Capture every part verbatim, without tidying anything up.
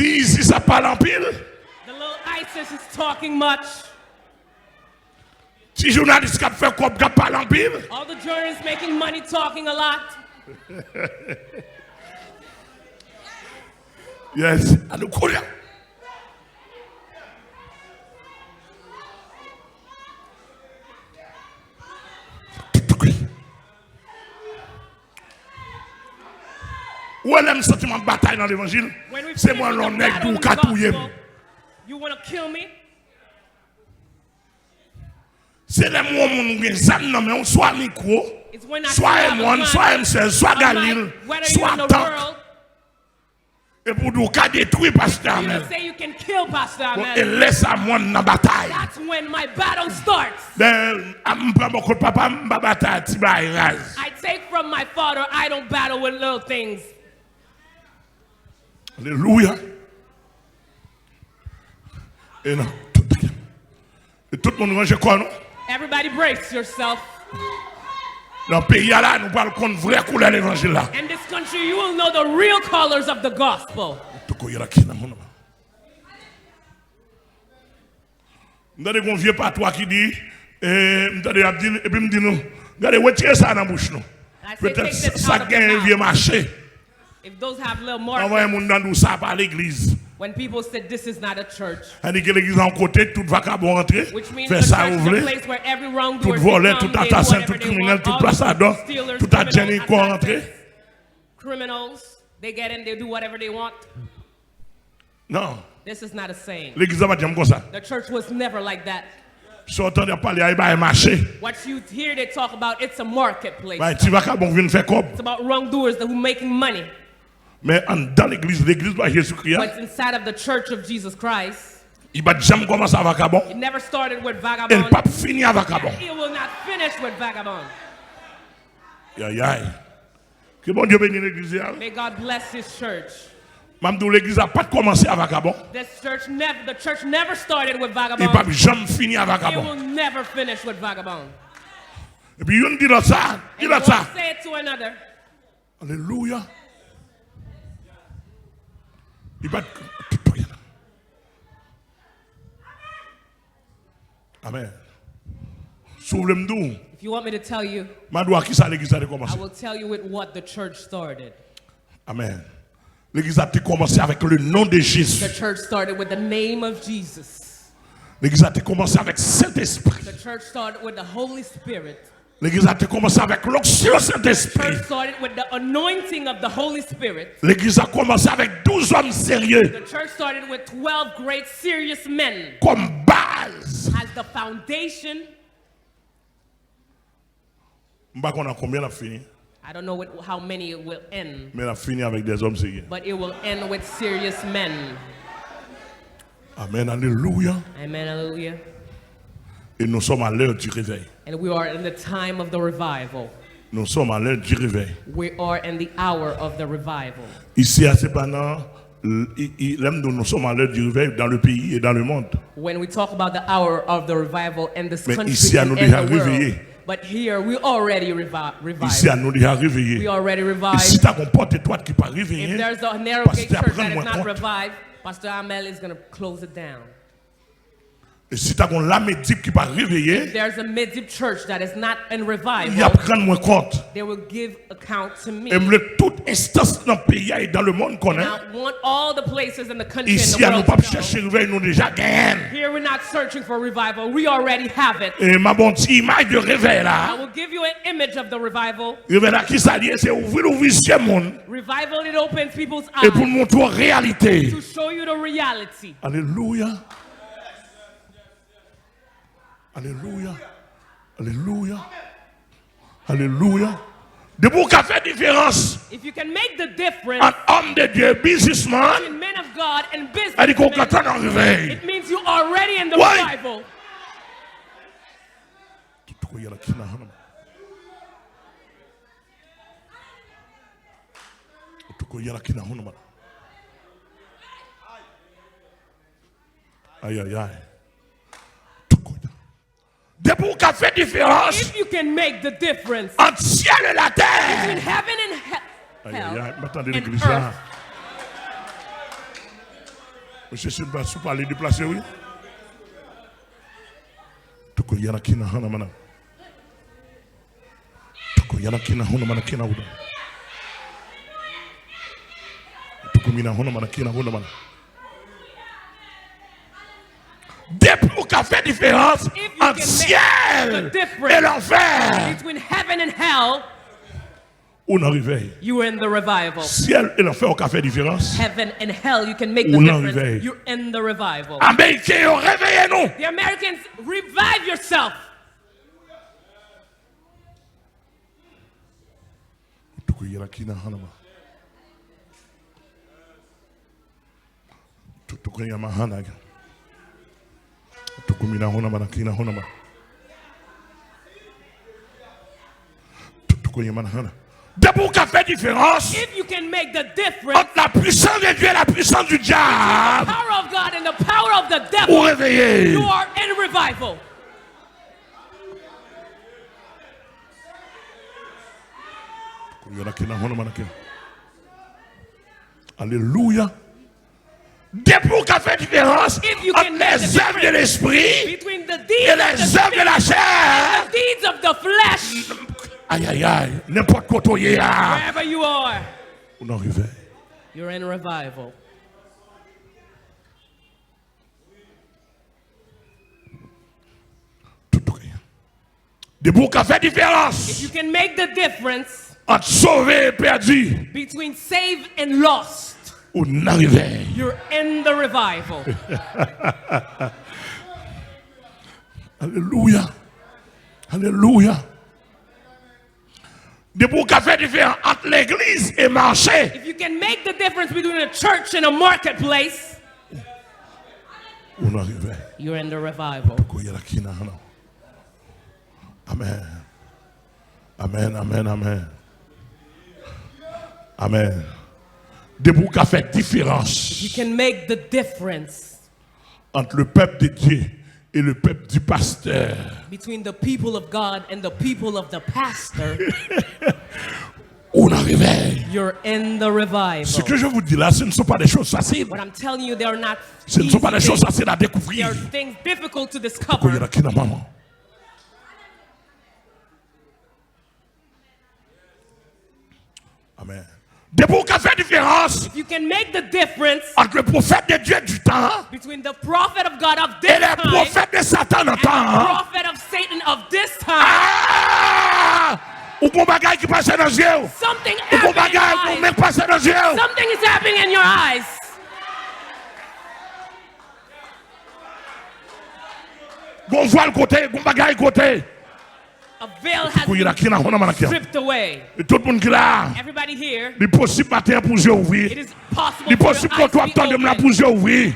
Isis ap pale anpil. The little Isis is talking much. Ti jounalis k ap fè kòb k ap pale anpil. All the journalists making money talking a lot. Yes, anou koulya. Ou wè lè m santi m ap batay nan levanjil, se mwen lè yon nèg di w ka touye m. You wanna kill me? Se lè m wè yon moun gen zam nan men w, swa mikwo, swa M one, swa M sèz, swa galil, swa tank. Epi w di w ka detwi Pastè Amèl. Bon, e lè sa mwen nan batay. Ben, m pran bò kot papa m, m pa batay ak ti bagay raz. I take from my father, I don't battle with little things. Alelouya. E nan tout, e tout moun ranje kò nou. Everybody brace yourself. Nan peyi a la, nou pral konn vrè koulè levanjil la. In this country, you will know the real colors of the gospel. Toko yela ki nan moun. M tande gon vye patwa ki di, eh, m tande y ap di l, epi m di nou, gade, retire sa nan bouch nou. Petèt sa k gen vye mache. Anvan yon moun nan di w sa pa legliz. Annik gen legliz la yon kote, tout vakabon antre, fè sa yo vle, tout vòlè, tout asasen, tout kriminèl, tout plasadò, tout adjenikò antre. Criminals, they get in, they do whatever they want. Non. This is not a saying. Legliz la pa t janm konsa. The church was never like that. Sa w tande ap pale a, e bagay mache. What you hear they talk about, it's a marketplace. Bagay ti vakabon k vin fè kòb. It's about wrongdoers who making money. Men anndan legliz, legliz pa Jezikri a. But inside of the church of Jesus Christ, li pa t janm kòmanse a vakabon. It never started with vagabond. E l p ap fini a vakabon. And it will not finish with vagabond. Yayay. Ke Bondye beni legliz li a. May God bless his church. M ap di w, legliz la pa t kòmanse a vakabon. This church nev- the church never started with vagabond. Li p ap janm fini a vakabon. It will never finish with vagabond. Epi youn di lòt sa, di lòt sa. Say it to another. Alelouya. Li pa t. Amen. Si w vle m di w. If you want me to tell you, m a di w a kisa legliz la te kòmanse. I will tell you with what the church started. Amen. Legliz la te kòmanse avèk le non de Jezi. The church started with the name of Jesus. Legliz la te kòmanse avèk Sentespri. The church started with the Holy Spirit. Legliz la te kòmanse avèk lonksyon Sentespri. The church started with the anointing of the Holy Spirit. Legliz la kòmanse avèk douz òm serye. The church started with twelve great serious men. Kòm baz. As the foundation. M pa konn ak konbyen l ap fini. I don't know with how many it will end. Men l ap fini avèk dèzòm serye. But it will end with serious men. Amen, alelouya. Amen, hallelujah. Et nous sommes à l'heure du réveil. And we are in the time of the revival. Nous sommes à l'heure du réveil. We are in the hour of the revival. Isi a se pa nan, i- i- lè m di w nous sommes à l'heure du réveil dans le pays et dans le monde. When we talk about the hour of the revival in this Men country isi a and nou in deja the world, reveye. But here we already revi- revived. Isi a nou deja reveye. We already E revived. si ta gon pòt etwat ki pa If reveye, there's a narrow pastè gate ap church rann that is mwen not kont. Revived, Pastor Amel is going to close it down. E si ta gon Lamedip ki pa reveye, If there's a Medip church that is not in revival, y ap rann mwen kont. They will give account to me. E m vle tout enstans nan peyi a e dans le monde And konnen I want all the places in the country and isi the a nou world p ap to know. Chèche revèy, nou deja genyen l. Here we're not searching for revival. We already have it. E m ap ba w ti imaj de revèy I la. Will give you an image of the revival. Revèy la kisa l ye? Se ouvri louvri zye moun. Revival, it opens people's E pou l eyes montre w reyalite. To show you the reality. Alelouya. Alelouya. Alelouya. Alelouya. Depi w ka fè diferans If you can make the difference ant òm de Dye, biznisman, between men of God and sa di ke w businessmen, gentan nan revèy. It means you already in the Why? Revival. Tout koye la ki nan hònman. Tout koye la ki nan hònman. Ayayay. Tout koye. Depi w ka fè diferans If you can make the difference ant syèl e latè. Between heaven and he- hell Ayayay, m pa tande and legliz la. Earth. Mesye Silva, si w pale, deplase, wi. Toko yana kina hana mana. Toko yana kina hana mana kina uda. Toko mina hana mana kina hana mana. Depi ou ka fè diferans ant syèl e lanfè, ou nan revèy. You are in the revival. Syèl e lanfè ou ka fè diferans. Heaven and hell, you can make the difference. You're in the revival. Ameriken yo, reveye nou. The Americans, revive yourself. Tuku yela kina hanama. Tutuku yama hanaga. Tuku mina honama na kina honama. Tutuku yama na hana. Depi ou ka fè diferans ant la puissance de Dieu et la puissance du diable, ou reveye. Alelouya. Depi ou ka fè diferans ant lèzèv de lespri e lèzèv de lachè, ayayay, nenpòt kote w ye a, ou nan revèy. Depi ou ka fè diferans ant sove e pèdi, ou nan revèy. Alelouya. Alelouya. Depi ou ka fè diferans ant legliz e mache, ou nan revèy. Amèn. Amèn, amèn, amèn. Amèn. Depi ou ka fè diferans ant le peuple de Dieu et le peuple du pasteur, ou nan revèy. Ce que je vous dis là, ce ne sont pas des choses faciles. Ce ne sont pas des choses faciles à découvrir. Kokoye la kina mama. Amèn. Depi ou ka fè diferans ant le prophète de Dieu du temps e lè pwofèt de Satan nan tan an, ou gon bagay ki pase nan zye w. Ou gon bagay, ou gon men k pase nan zye w. Gon vwal kote, gon bagay kote. Kouyira kina hona manakya. Tout moun ki la. Li posib maten an pou zye w ouvri. Li posib kote w ap tande m la pou zye w ouvri.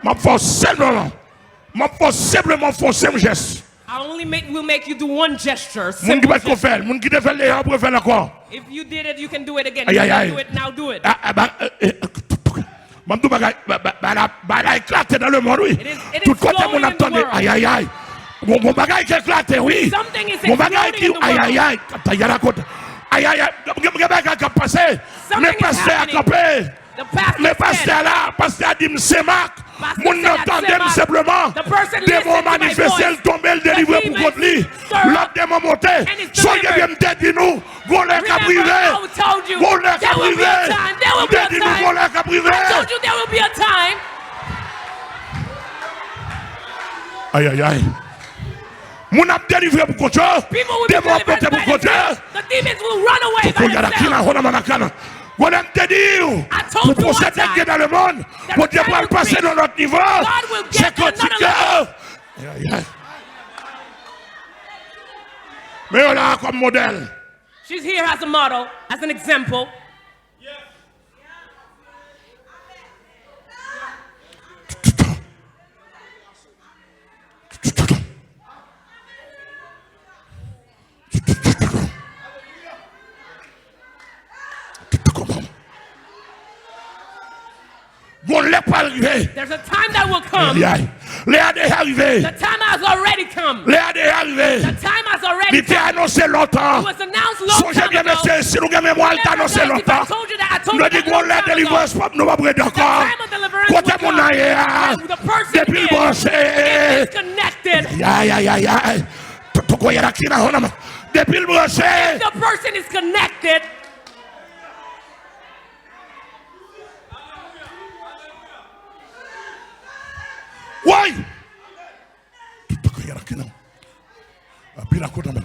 M ap fè w senpleman. M ap fè w senpleman fè w senp jès. I only make, will make you do one gesture. Moun ki pa t ko fè l, moun ki te fè l deja, ou pral fè l ankò. If you did it, you can do it again. Ayayay. You can do it now, do it. M ap di w bagay, bagay la eklate nan lemonn, wi. Tout kote moun ap tande, ayayay. Gon bagay ki eklate, wi. Gon bagay ki, ayayay. Ayayay, gen bagay k ap pase. Men pastè a kanpe. Men pastè la, pastè a di m Sen Mak. Moun nan tande m senpleman. Demon manifeste, l tonbe, l delivre pou kont li. Lòt demon monte. Sonje byen, m te di nou, gon lè k ap rive. Gon lè k ap rive. M te di nou, gon lè k ap rive. Ayayay. Moun ap delivre pou kont yo. Demon ap monte pou kont yo. Toko yada kina hona manakana. Gon lè m te di w, pou pwofèt de Dye nan lemonn, Bondye pral pase nan lòt nivo. Se kantik yo. Men yo la kòm modèl. She's here as a model, as an example. Gon lè k pral rive. There's a time that will come. Ayayay. Lè a deja rive. The time has already come. Lè a deja rive. The time has already come. Li te anonse lontan. It was announced long time ago. Sonje byen, mesye, si nou gen memwa, li te anonse lontan. Remember, guys, if I told you that, I told you that a long time ago. Nou di gon lè delivrans pap nou pap rete ankò. The time of deliverance will come. Kote moun nan ye a? Where the person is, depi l branche, it is connected. Ay, ay, ay, ay. Toko yara kina honama. Depi l branche. If the person is connected. Woy! Toko yara kina. Apila kotama.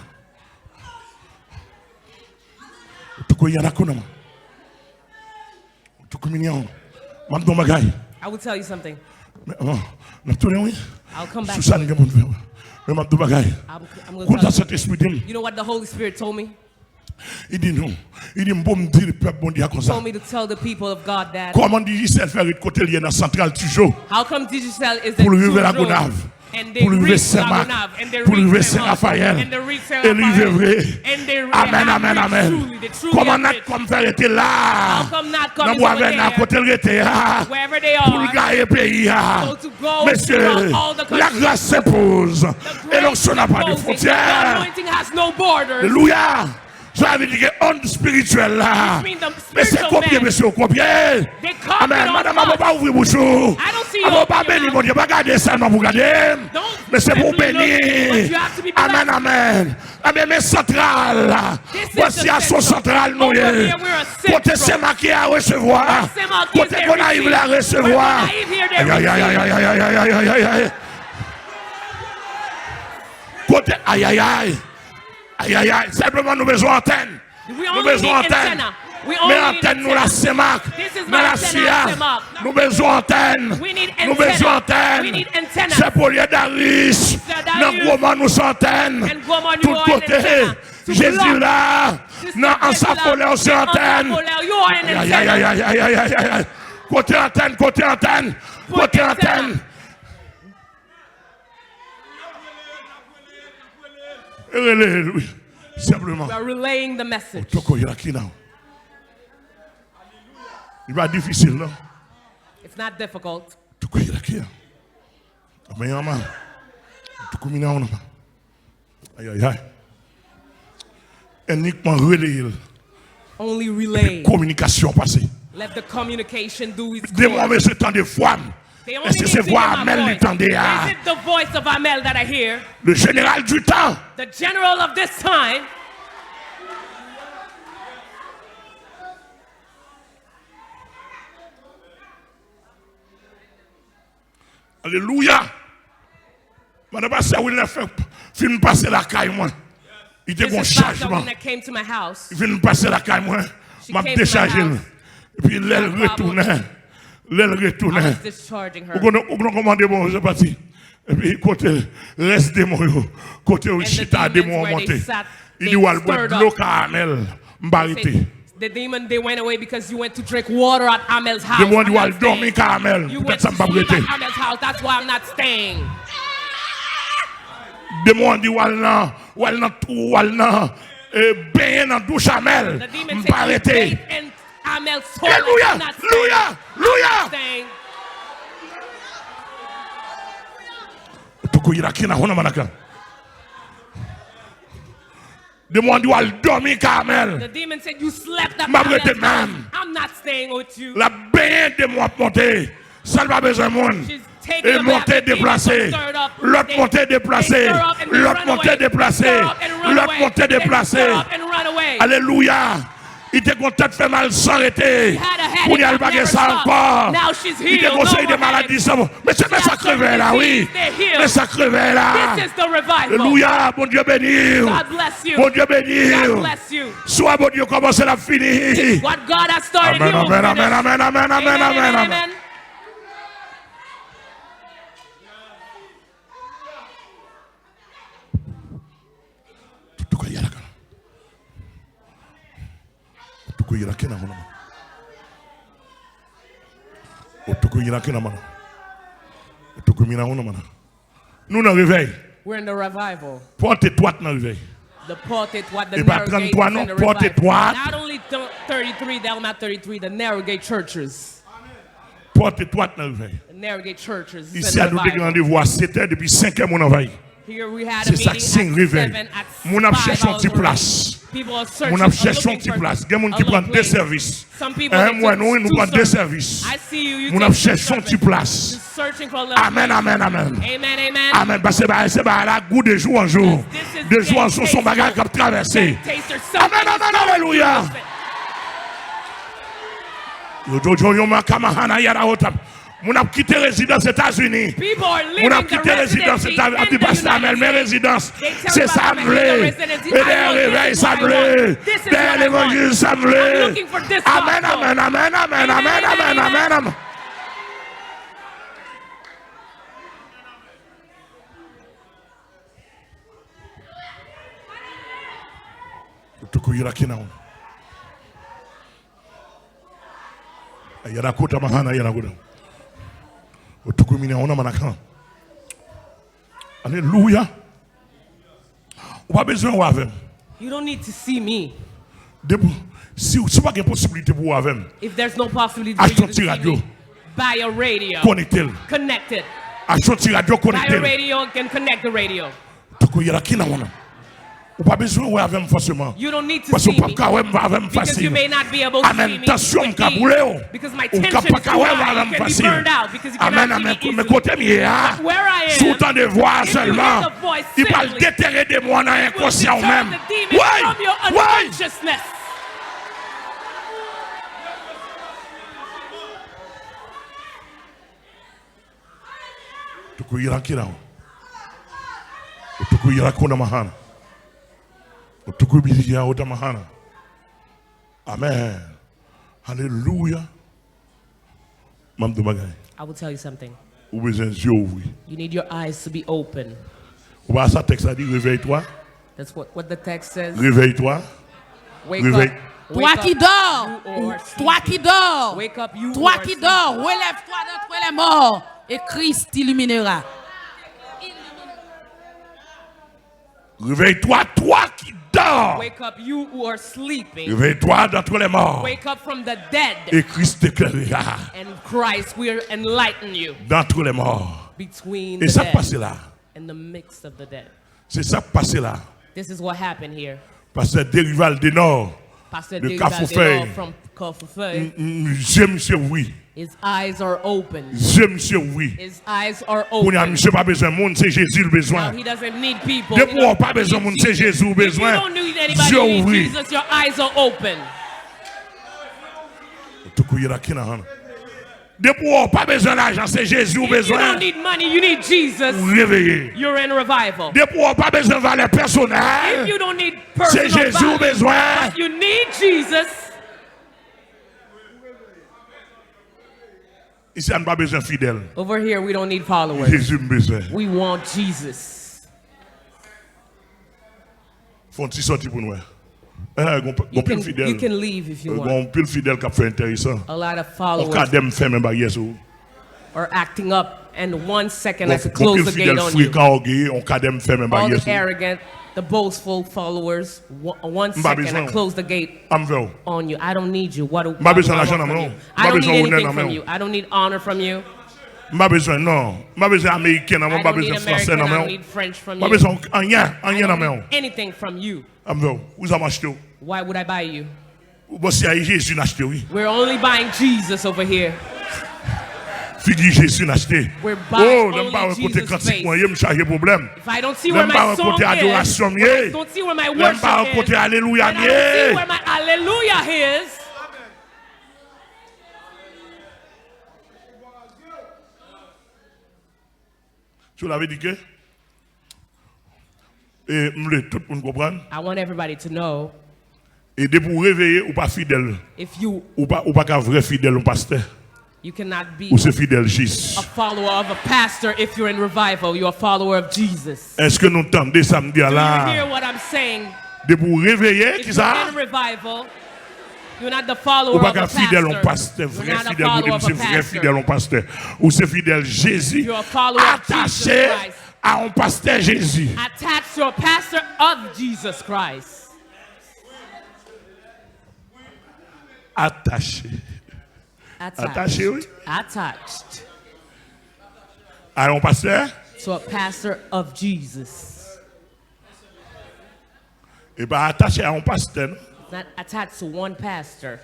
Toko yara konama. Toko minyon. M ap di w bagay. I will tell you something. Men, oh, n ap tounen, wi. I'll come back to it. Sou sa n gen pou n fè. Men m ap di w bagay. I'm, I'm gonna tell you something. Kounye a Sentespri di m. You know what the Holy Spirit told me? Li di nou, li di m pou m di pèp Bondye a konsa. Told me to tell the people of God that. Kòman Digicel fè ret kote l ye nan Santral toujou? How come Digicel is at Toujou pou l rive Lagonav, and they reach Lagonav, and they reach Saint Marc, pou l rive Sen Rafayèl, and they reach Saint Raphael, e li rive vre? And they, they have been truly, they truly have been. Amèn, amèn, amèn, amèn. Kòman Natcom fè rete la? How come Natcom is where they are? Nan Bwavèna kote l rete a, wherever they are, pou l gaye peyi a. So to Mesye, la grâce s'impose. Et l'onction n'a pas de frontières. Alelouya. Sa vle di ke onn espirityèl la. Mesye, kopye, mesye, kopye. Amèn. Madanm, avan w pa ouvri bouch ou. Avan w pa beni Bondye, pa gade sèlman pou gade. Men se pou w beni. Amèn, amèn. Ebyen, men santral la. Vwasi a se yon santral nou ye. Kote Sen Mak ye a resevwa. Kote Gonayiv la resevwa. Ayayay. Kote, ayayay. Ayayay. Senpleman nou bezwen antèn. Nou bezwen antèn. Men antèn nou la Sen Mak. Nan la Sia. Nou bezwen antèn. Nou bezwen antèn. Sè Polye Daris. Nan Gwoman nou se antèn. Tout kote. Jezi la. Nan Ansafolè ou se antèn. Ayayay. Kote antèn, kote antèn. Kote antèn. Rele l, wi. Senpleman. We are relaying the message. Otoko yaki nan. Li pa difisil, non. It's not difficult. Otoko yaki nan. Amèn, amèn. Otoko mina, non. Ayayay. Inikman releye l. Only relay. Epi kominikasyon pase. Let the communication do its course. Demon bezwen tande vwa m. Èske se vwa Amèl li tande a? Is it the voice of Amel that I hear? Le général du temps. The general of this time. Alelouya. Pandan pastè Wilner fè, fin pase lakay mwen, li te gon chajman. Li vin pase lakay mwen, m ap dechaje l. Epi lè l retounen, lè l retounen, ou konnen, ou konnen kòman demon yo pati. Epi kote rès demon yo, kote yo chita, demon yo monte. Li di w al bwè dlo ka Amèl, m pa rete. The demon, they went away because you went to drink water at Amel's house. Demon di w al dòmi ka Amèl, poutèt sa m p ap rete. You went to sleep at Amel's house, that's why I'm not staying. Demon di w al nan, w al nan twou, w al nan, eh, benyen nan douch Amèl, m pa rete. The demon said, you bathe in Amel's toilet, I'm not staying. Alelouya, alelouya, alelouya. Tukuyirakina hona manaka. Demon an di w al dòmi ka Amèl. The demon said, you slept at Amel's house. M ap rete menm. I'm not staying with you. L ap benyen, demon ap monte. Sa l pa bezwen moun. She's taking a bath. Li monte, deplase. Lòt monte, deplase. Lòt monte, deplase. Lòt monte, deplase. Alelouya. Li te gon tèt fè mal san rete. Kounye a l pa gen sa ankò. Li te gon seri de maladi san. Men se, men sa k revèy la, wi. Men sa k revèy la. Alelouya, Bondye beni w. Bondye beni w. Swa Bondye kòmanse, l ap fini. Amèn, amèn, amèn. Tukuyirakina. Tukuyirakina mwana. Tukuyirakina mwana. Tukumina mwana mwana. Nou nan revèy. We're in the revival. Pòt etwat nan revèy. The pòt etwat, the narrow gate is in the revival. E pa tranntwa non, pòt etwat. Not only th-, thirty-three, Delma thirty-three, the narrow gate churches. Pòt etwat nan revèy. Isi a nou te gen randevou a sèt è, depi senk è moun anvayi. Se sa k siy revèy. Moun ap chèche yon ti plas. Moun ap chèche yon ti plas. Gen moun ki pran de sèvis. Hein, m wè nou, wi, nou pran de sèvis. Moun ap chèche yon ti plas. Amèn, amèn, amèn. Amèn. Paske bagay, se bagay la gou de jou an jou. De jou an jou, se yon bagay k ap travèse. Amèn, amèn, alelouya. Yo, yo, yo, yo, makamahana, yada, otap. Moun ap kite rezidans Etazini. Moun ap kite rezidans Etazini. Ap di, pastè Amèl, men rezidans. Se sa m vle. E dèyè revèy, sa m vle. Dèyè levanjil, sa m vle. Amèn, amèn, amèn, amèn. Tuku yira kinawo. Ayana kota mahana, ayana kota. Otukumine ona manaka. Aleluya. Ou pa bezwen wè avè m. You don't need to see me. Depi, si, si w pa gen posiblite pou w avè m, if there's no possibility for you to see me, achte yon ti radyo. Buy a radio. Konekte l. Connect it. Achte yon ti radyo, konekte l. Buy a radio and connect the radio. Tuku yira kinawo. Ou pa bezwen wè avè m fòseman. You don't need to see me. Paske ou p ap ka wè m avè m fasil. Amèn. Tansyon m ka boule w. Ou ka pa ka wè m avè m fasil. Amèn, amèn. Men kote m ye a, si w tande vwa a sèlman, li pral detere demon an nan enkonsyan w menm. Woy! Woy! Tuku yira kinawo. Tuku yira kuna mahana. Tuku biya ota mahana. Amèn. Alelouya. M ap di w bagay. I will tell you something. Ou bezwen zye w ouvri. You need your eyes to be open. Ou pa sa tèks la di, réveille-toi. That's what, what the text says. Réveille-toi. Wake up. Toi qui dors, toi qui dors, toi qui dors, relève-toi d'entre les morts, et Christ t'illuminera. Réveille-toi, toi qui dors. Wake up, you who are sleeping. Réveille-toi d'entre les morts. Wake up from the dead. Et Christ t'éclairera. And Christ will enlighten you. D'entre les morts. Between the dead. E sa k pase la? In the midst of the dead. Se sa k pase la. This is what happened here. Pastè Derival Denor, de Kafou Fèy. From Kafou Fèy. M, m, zye misye ouvri. His eyes are open. Zye misye ouvri. His eyes are open. Kounye a, misye pa bezwen moun, se Jezi l bezwen. Now he doesn't need people. Depi w pa bezwen moun, se Jezi w bezwen. If you don't need anybody, you need Jesus, your eyes are open. Tuku yira kinawo. Depi w pa bezwen lajan, se Jezi w bezwen. If you don't need money, you need Jesus. Ou reveye. You're in revival. Depi w pa bezwen valè pèsonèl, se Jezi w bezwen. If you don't need personal value, you need Jesus. Isi a, n pa bezwen fidèl. Over here, we don't need followers. Jezi m bezwen. We want Jesus. Fè yon ti sòti pou n wè. Eh, gon, gon pil fidèl. You can leave if you want. Gon pil fidèl k ap fè enteresan. A lot of followers. On kadè m fèmen baryè sou ou. Are acting up, and one second I could close the gate on you. Gon, gon pil fidèl frekan, ògeye, on kadè m fèmen baryè sou ou. All the arrogant, the boastful followers, one, one second I close the gate on you. M pa bezwen w. I don't need you. What do, why would I want from you? M pa bezwen lajan nan men w. I don't need anything from you. I don't need honor from you. M pa bezwen, non. M pa bezwen ameriken nan men w, m pa bezwen fransè nan men w. I don't need American, I don't need French from you. M pa bezwen anyen, anyen nan men w. I don't need anything from you. Amèn. Ou sa m achte w? Why would I buy you? Bon, se Jezi n achte, wi. We're only buying Jesus over here. Figi Jezi n achte. We're buying only Jesus face. Oh, lè m pa wè kote kantik mwen ye, m chaje pwoblèm. If I don't see where my song is, when I don't see where my worship is, lè m pa wè kote adorasyon m ye, lè m pa wè kote alelouya m ye, and I don't see where my hallelujah is. Cela veut dire que, e m vle tout moun konprann. I want everybody to know. E depi w reveye, ou pa fidèl. If you, ou pa, ou pa ka vrè fidèl yon pastè. You cannot be, ou se fidèl Jezi. A follower of a pastor. If you're in revival, you're a follower of Jesus. Èske nou tande sa m di a la? Do you hear what I'm saying? Depi w reveye, kisa? If you're in revival, you're not the follow of a pastor. Ou pa ka fidèl yon pastè, vrè fidèl, pou di m se vrè fidèl yon pastè. Ou se fidèl Jezi. You're a follower of Jesus Christ. Atache a yon pastè Jezi. Attach to a pastor of Jesus Christ. Atache. Attached. Atache, wi. Attached. A yon pastè? To a pastor of Jesus. E pa atache a yon pastè, non. It's not attached to one pastor.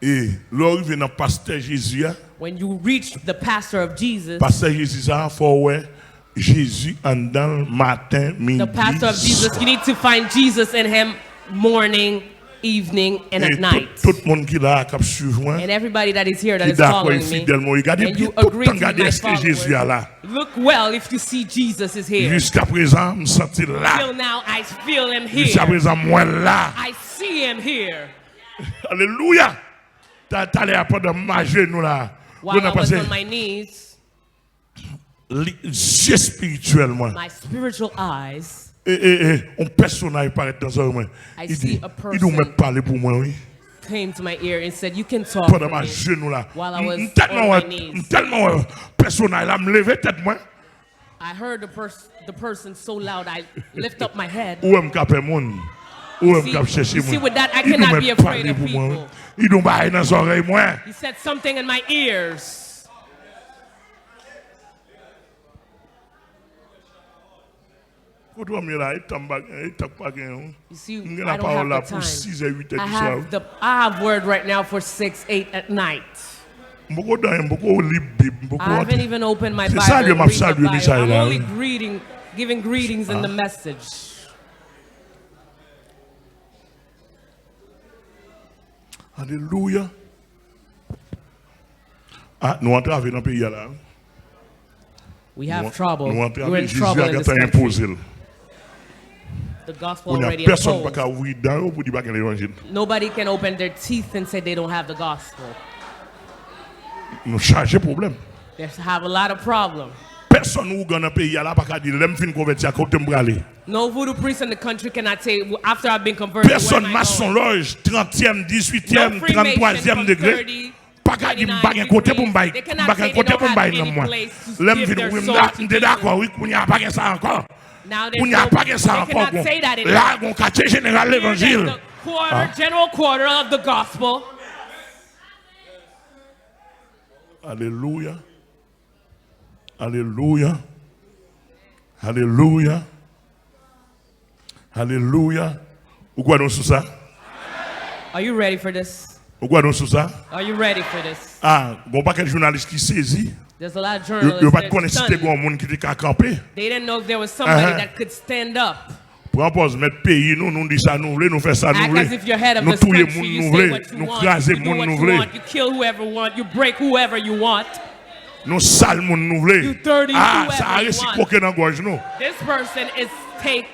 E lè w rive nan pastè Jezi a, When you reach the pastor of Jesus, pastè Jezi sa a, fò w wè Jezi anndan l maten, midi, swa. The pastor of Jesus, you need to find Jesus in him morning, evening, and at night. E tout, tout moun ki la a k ap swiv mwen, And everybody that is here that ki is dakò e following me, fidèl mwen, e gade and byen you tout agree tan, to be gade my èske Jezi a followers, la. Look well if you see Jesus is here. Jiska prezan, m santi l la. Till now, I feel him here. Jiska prezan, m wè l la. I see him here. Alelouya! Ta-, talè a pandan m ajenou la, While I was on my knees, li, zye espirityèl mwen, my spiritual eyes, e, e, e, yon pèsonaj parèt nan zòrèy mwen. I see a person. Li di, li di, "Ou mèt pale pou mwen, wi." Came to my ear and said, "You can talk to me." Pandan m ajenou la, while I was on my knees. M, m tèlman wè, m tèlman wè pèsonaj la, m leve tèt mwen. I heard the pers-, the person so loud, I lift up my head. Ou wè m ka pè moun. Ou wè m ka ap chèche moun. You see, you see, with that, I cannot be afraid of people. Li di, "Ou mèt pale pou mwen, wi." Li di yon bagay nan zòrèy mwen. He said something in my ears. Kote w ye la, e tan m pa gen, e tan m pa gen, wi. You see, I don't have the time. M gen lapawòl la pou sizè, uitè di swa, wi. I have the, I have word right now for six, eight at night. M poko dan, m poko li Bib, m poko. I haven't even opened my Bible and read the Bible. Se salye m ap salye mesaj la, wi. I'm only greeting, giving greetings in the message. Alelouya. Ah, nou antrave nan peyi a la. We have trouble. We're in trouble in this country. Jezi a gentan enpoze l. The gospel already imposed. Kounye a, pèsonn pa ka ouvri dan yo pou di pa gen levanjil. Nobody can open their teeth and say they don't have the gospel. Nou chaje pwoblèm. They have a lot of problem. Pèsonn ougan nan peyi a la pa ka di, "Lè m fin konvèti a, kote m prale?" No voodoo priest in the country cannot say, "After I've been converted, where am I going?" Pèsonn masonlòj, trantyèm, dizuityèm, tranntwazyèm degre, pa ka di, "M pa gen kote pou m bay, m pa gen kote pou m bay nanm mwen." Lè m vin, wi, m da-, m te dakò, wi, kounye a pa gen sa ankò. Kounye a pa gen sa ankò, gon, la, gon katye jeneral levanjil. Quarter, general quarter of the gospel. Alelouya. Alelouya. Alelouya. Alelouya. Ou kwè nou sou sa? Are you ready for this? Ou kwè nou sou sa? Are you ready for this? Ah, gon pakèt jounalis ki sezi. There's a lot of journalists that are stunned. Yo, yo pa t konnen si te gon moun ki te ka kanpe. They didn't know if there was somebody that could stand up. Pran pòz mèt peyi nou, nou di sa nou vle, nou fè sa nou vle. Act as if you're head of this country, you say what you want, you do what you want, you kill whoever you want, you break whoever you want. Nou sal moun nou vle. You dirty whoever you want. Ah, sa a resi kwoke nan gòj nou. This person is take,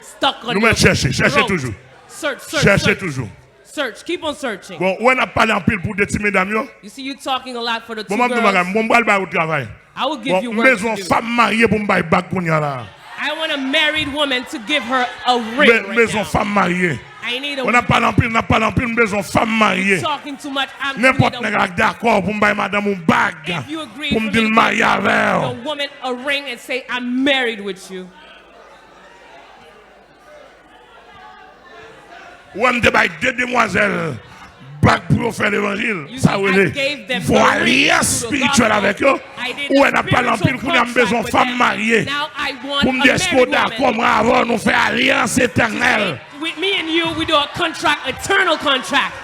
stuck on your throat. Nou mèt chèche, chèche toujou. Search, search, search. Chèche toujou. Search, keep on searching. Bon, ou wè n ap pale anpil pou de ti medam yo. You see, you talking a lot for the two girls. Bon, m ap di w bagay, bon, m pral ba ou travay. I will give you work to do. Bon, m bezwen yon fanm marye pou m bay bag kounye a la. I want a married woman to give her a ring right now. M be-, m bezwen yon fanm marye. I need a woman. Bon, n ap pale anpil, n ap pale anpil, m bezwen yon fanm marye. You're talking too much. I'm, you need a woman. Nenpòt nèg la k dakò pou m bay madanm ou bag, pou m di l marye avè w. If you agree for me to give the woman a ring and say, "I'm married with you." Ou wè m te bay de demwazèl bag pou yo fè levanjil. Sa yo rele, m fè yon alyans espirityèl avèk yo. Ou wè n ap pale anpil, kounye a m bezwen yon fanm marye. Pou m di èske w dakò mwen avè w nou fè alyans etènèl. With me and you, we do a contract, eternal contract.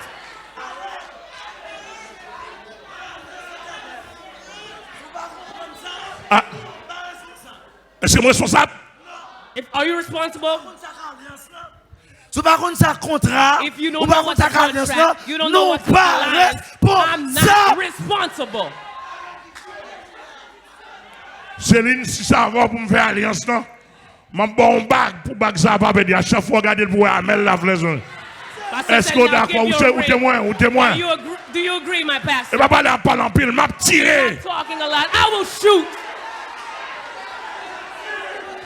Ah. Èske m responsab? If, are you responsible? Si w pa konn sa kontra, ou pa konn sa k alyans lan, nou pa responsab. I'm not responsible. Céline, si sa va pou m fè alyans lan, m ap ba w yon bag pou bag sa a pa pèdi. A chak fwa w gade l pou w wè amèl la flèzon. Èske w dakò? Ou se, ou temwen, ou temwen. Do you agree, my pastor? E pa pale, ap pale anpil, m ap tire. Stop talking a lot. I will shoot.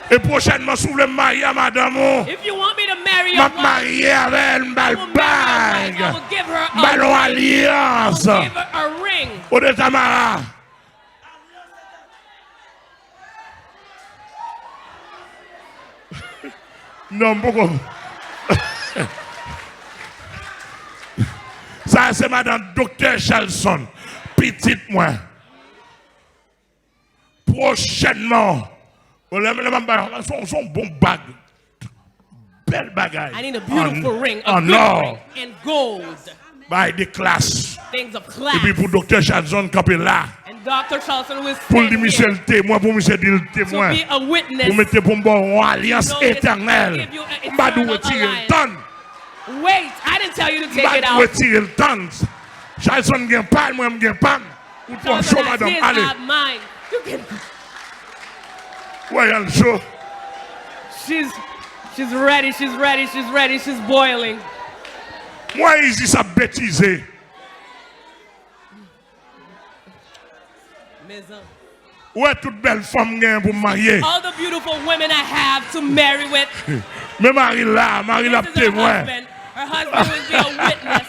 E pwochènman, si w vle m marye a madanm ou, if you want me to marry your wife, m ap marye avè l, m ba l bag, m ba l yon alyans. I will give her a ring. Ode Tamara. Non, m poko. Sa se madanm Doktè Chalson, pitit mwen. Pwochènman, lè, lè m ap bay, se yon, se yon bon bag. Bèl bagay. I need a beautiful ring, a good ring, and gold. Bay de klas. Things of class. Epi pou Doktè Chadson kanpe la. And Doctor Charleston will stand here. Pou l di misye l temwen, pou misye di l temwen. To be a witness. Pou mete pou m ba w yon alyans etènèl. You know, give you a eternal alliance. M pa di w retire l, tann. Wait, I didn't tell you to take it out. M pa di w retire l, tann. Chadson gen pa l, mwen m gen pa m. Ou twò cho, madanm, ale. Charleston has his, I have mine. You can go. Wè, y al cho. She's, she's ready, she's ready, she's ready, she's boiling. Mwen Isis ap betize. Mezanmi. Ou wè tout bèl fanm m genyen pou m marye. All the beautiful women I have to marry with. Men mari l la, mari l ap temwen. This is her husband. Her husband will be a witness.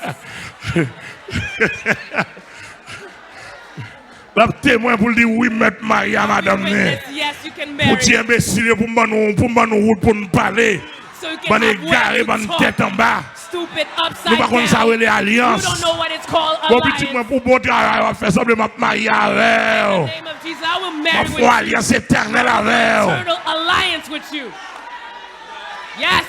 L ap temwen pou l di, "Wi, m mèt marye a madanm li." Yes, you can marry. Pou ti enbesil yo, pou m ban nou, pou m ban nou wout pou n pale. So you can have words to talk. Bann egare, bann tèt anba. Stupid, upside down. Nou pa konn sa rele alyans. You don't know what it's called, alliance. Bon, pitit mwen, pou bon travay w ap fè, sanble m ap marye avè w. In the name of Jesus, I will marry with you. M ap fè yon alyans etènèl avè w. Eternal alliance with you. Yes.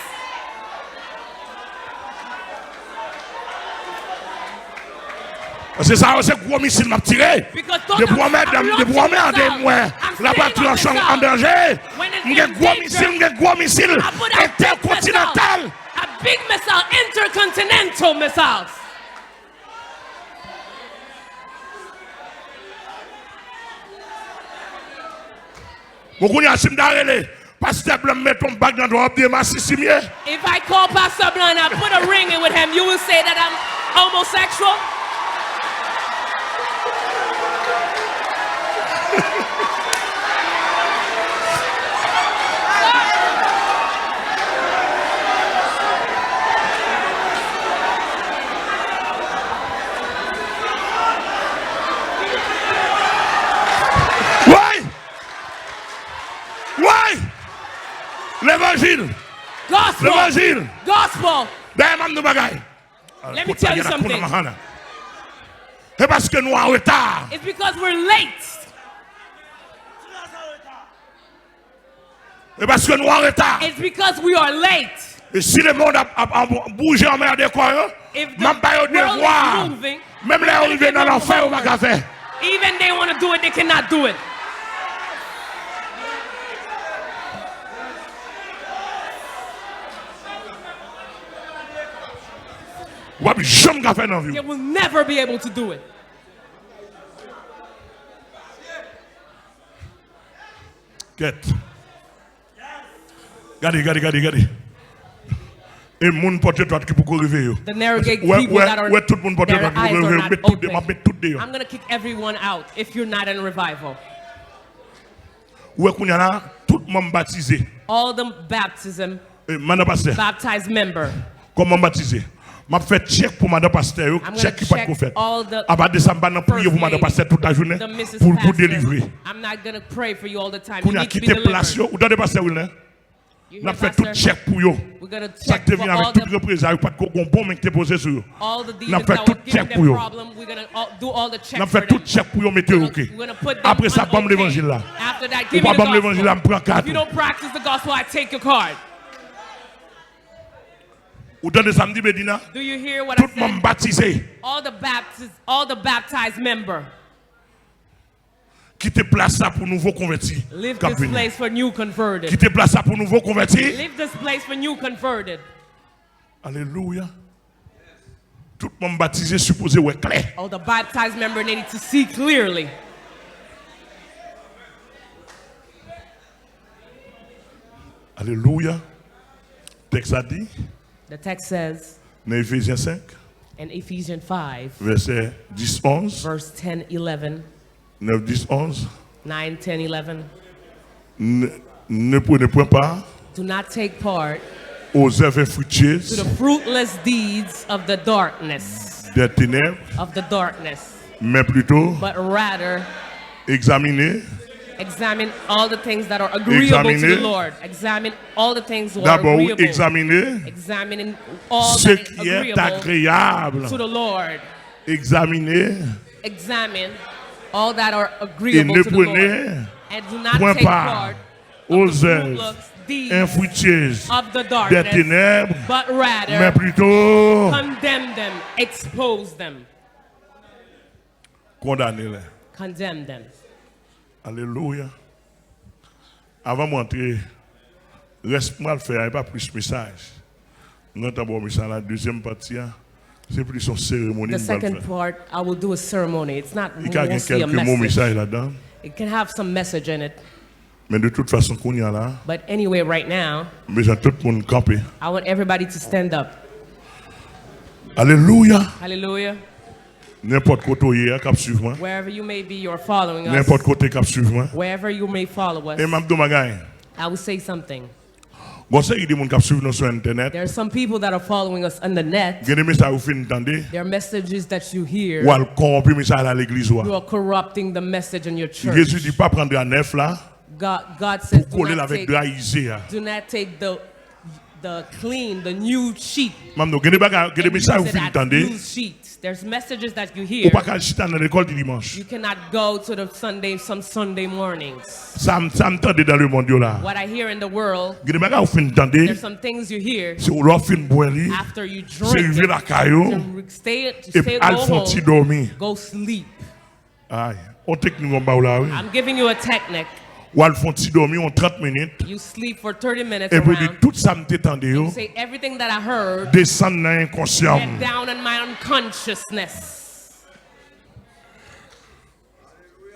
Paske sa yo se gwo misil m ap tire. Depi w anmède m, depi w anmède m, wè lapatri an danje. M gen gwo misil, m gen gwo misil entèkontinantal. A big missile, intercontinental missiles. Bon, kounye a, si m ta rele Pastè Blan, m mete yon bag nan dwèt w, w ap di e masisi m ye? If I call Pastor Blanc and I put a ring in with him, you will say that I'm homosexual? Woy! Woy! Levanjil! Gospel! Levanjil! Gospel! Dayè, m ap di w bagay. Let me tell you something. Se paske nou an reta. It's because we're late. E paske nou an reta. It's because we are late. E si lemonn ap, ap, ap bouje, anmède kò yo, m ap ba yo devwa. Menm lè yo rive nan lanfè, yo pa ka fè. Even they want to do it, they cannot do it. W ap janm ka fè nan vi w. They will never be able to do it. Kèt. Gade, gade, gade, gade. E moun pòt etwat ki poko rive yo. The narrow gate people that are, their eyes are not open. Wè, wè, wè tout moun pòt etwat poko rive yo, met tout de-, m ap met tout deyò. I'm gonna kick everyone out if you're not in revival. Ou wè kounye a la, tout manm batize. All the baptism, eh, madan pastè. Baptized member. Kòm manm batize, m ap fè tchèk pou madan pastè yo, tchèk ki pa t ko fèt. Apa de sa, m pa nan priye pou madan pastè tout lajounen pou, pou delivre. I'm not gonna pray for you all the time. You need to be delivered. Kounye a, kite plas yo. Ou tande, pastè Wilner? N ap fè tout tchèk pou yo. Sa k te vin avèk tout reprezay yo, pa t ko gon bon men ki te poze sou yo. N ap fè tout tchèk pou yo. N ap fè tout tchèk pou yo, mete yo oke. Apre sa, ban m levanjil la. Ou pa ban m levanjil la, m pran kat ou. Ou tande sa m di, Medina? Tout manm batize. All the baptiz-, all the baptized member. Kite plas la pou nouvo konvèti k ap vini. Leave this place for new converted. Kite plas la pou nouvo konvèti. Leave this place for new converted. Alelouya. Tout manm batize sipoze wè klè. All the baptized member needed to see clearly. Alelouya. Tèks la di, the text says, nan Efezyen senk, in Ephesians five, vèsè dis, onz, verse ten, eleven, nèf, dis, onz, nine, ten, eleven, ne, ne prenez point part, do not take part, aux œuvres infructueuses, to the fruitless deeds of the darkness, des ténèbres, of the darkness, mais plutôt, but rather, examinez, examine all the things that are agreeable to the Lord. Examine all the things that are agreeable. D'abord, examinez ce qui est agréable to the Lord. Examinez. Examine all that are agreeable to the Lord. Et ne prenez And do not take part of the fruitless deeds of the darkness, but rather condemn them, expose them. Condamn them. Alelouya. Avan m antre, rès m pral fè a, e pa plis mesaj. M gentan ba w mesaj la, dezyèm pati a, se plis yon seremoni m pral fè. The second part, I will do a ceremony. It's not mostly a message. Li ka gen kèlke mo mesaj ladan. It can have some message in it. Men de tout fason, kounye a la, but anyway, right now, m bezwen tout moun kanpe. I want everybody to stand up. Alelouya. Hallelujah. Nenpòt kote w ye a k ap swiv mwen. Wherever you may be, you're following us. Nenpòt kote k ap swiv mwen. Wherever you may follow us. E m ap di w bagay. I will say something. Gon seri de moun k ap swiv nou sou entènèt. There are some people that are following us on the net. Gen de mesaj ou fin tande. There are messages that you hear. Ou al kòwonpi mesaj la legliz ou a. You are corrupting the message in your church. Jezi di, pa pran dra nèf la, God, God says, pou kole l avèk dra ize a. Do not take the, the clean, the new sheep, m ap di w, gen de bagay, gen de mesaj ou fin tande. And use it as used sheep. There's messages that you hear. Ou pa ka al chita nan lekòl dimanch. You cannot go to the Sunday, some Sunday mornings. Sa m, sa m tande nan lemonn yo la. What I hear in the world, gen de bagay ou fin tande. There's some things you hear. Se lè w fin bwè li, after you drink it, se rive lakay ou, to stay, to stay, epi al fè yon ti dòmi. Go home, go sleep. Ay, on teknik mwen ba w la, wi. I'm giving you a technique. W al fè yon ti dòmi, yon trant minit. You sleep for thirty minutes around. Epi w di, tout sa m te tande yo, and you say, everything that I heard, desann nan enkonsyan m. Get down in my unconsciousness.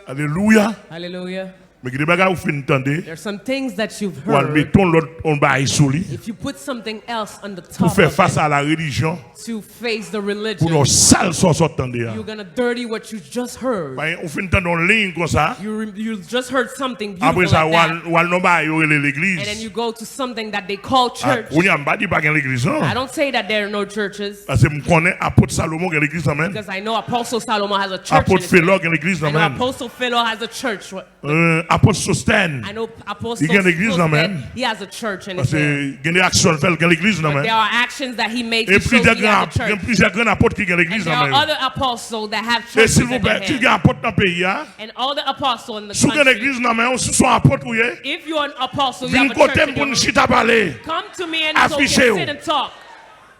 Alelouya. Hallelujah. Men gen de bagay ou fin tande. There are some things that you've heard. W al mete yon lòt, yon bagay sou li. If you put something else on the top of it, pou fè fas a la relijyon, to face the religion, pou nou sal sa w sot tande a. You're gonna dirty what you just heard. Ou fin tande yon liy konsa. You re-, you just heard something beautiful like that. Apre sa, w al, w al nan bagay yo rele legliz. And then you go to something that they call church. Ah, kounye a, m pa di pa gen legliz, non. I don't say that there are no churches. Paske m konnen apot Salomon gen legliz nan men l. Because I know Apostle Salomon has a church in his hand. Apot Felò gen legliz nan men l. I know Apostle Philo has a church. Euh, Apot Sostèn, li gen legliz nan men l. He has a church in his hand. Paske gen de aksyon l fè, l gen legliz nan men l. But there are actions that he makes to show he has a church. E plizyè gran, gen plizyè gran apot ki gen legliz nan men yo. And there are other apostles that have churches in their hand. E silvouplè, ki gen apot nan peyi a? And all the apostles in the country. Si w gen legliz nan men w, si w se yon apot ou ye, if you're an apostle, you have a church in your hand, vin kote m pou n chita pale. Come to me and so we can sit and talk. Afiche w.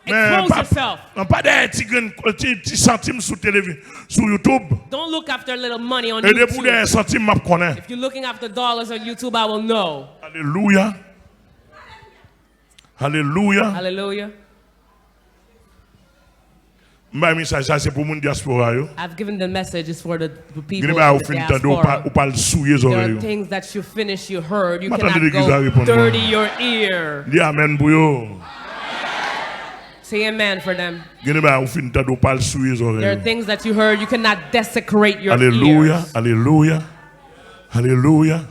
Men pa, pa dèyè ti grenn, ti, ti santim sou televi-, sou YouTube. Don't look after little money on YouTube. E depi w dèyè santim, m ap konnen. If you're looking after dollars on YouTube, I will know. Alelouya. Alelouya. Hallelujah. M bay mesaj sa, se pou moun dyaspora yo. I've given the message is for the, the people in the diaspora. Gen de bagay ou fin tande, ou pa, ou pa al souye zòrèy yo. There are things that you finish, you heard, you cannot go dirty your ear. M pa tande legliz la reponn mwen. Di amèn pou yo. Say amen for them. Gen de bagay ou fin tande, ou pa al souye zòrèy yo. There are things that you heard, you cannot desecrate your ears. Alelouya, alelouya, alelouya.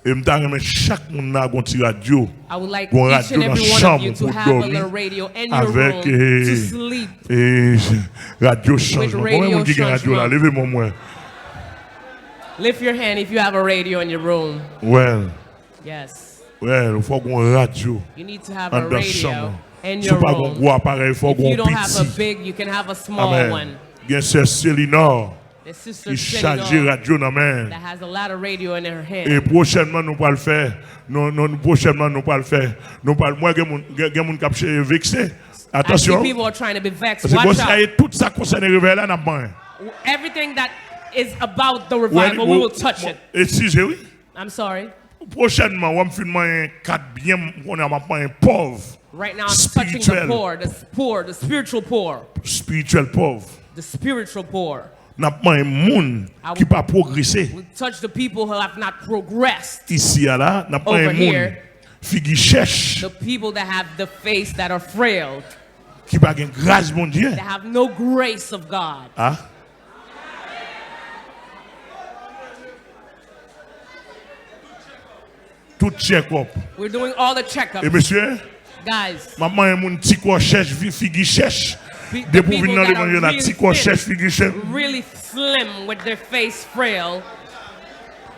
E m ta renmen chak moun la gon ti radyo. I would like each and every one of you to have a little radio in your room to sleep with radio Changement. Gon radyo chanjman. Konbyen moun ki gen radyo la? Leve men w mwen. Lift your hand if you have a radio in your room. Well. Yes. Well, ou fò gon radyo anndan chanm ou. You need to have a radio in your room. Si w pa gon gwo aparèy, fò gon piti. If you don't have a big, you can have a small one. Amen. Gen sè Selinor ki chaje radyo nan men. The sister Selinor that has a lot of radio in her hand. E pwochènman nou pral fè, nou, nou, pwochènman nou pral fè, nou pral, mwen gen moun, gen, gen moun k ap chèche vekse. Atansyon. I see people are trying to be vexed. Watch out. Paske bon, sa e tout sa k konsène revèy la, n ap manyen. Everything that is about the revival, we will touch it. Eskize, wi. I'm sorry. Pwochènman, w ap fin manyen kat byen, m konnen m ap manyen pòv. Right now, I'm touching the poor, the s-, poor, the spiritual poor. Espirityèl pòv. The spiritual poor. N ap manyen moun ki pa pwogrese. I will, we touch the people who have not progressed. Isi a la, n ap manyen moun figi chèch. Over here, the people that have the face that are frail. Ki pa gen gras Bondye. That have no grace of God. Ah. Tout check up. We're doing all the checkups. E mesye, guys, m ap manyen moun ti kò chèch, fi-, figi chèch. Depi w vin nan levanjil la, ti kò chèch, figi chèch. Really slim with their face frail.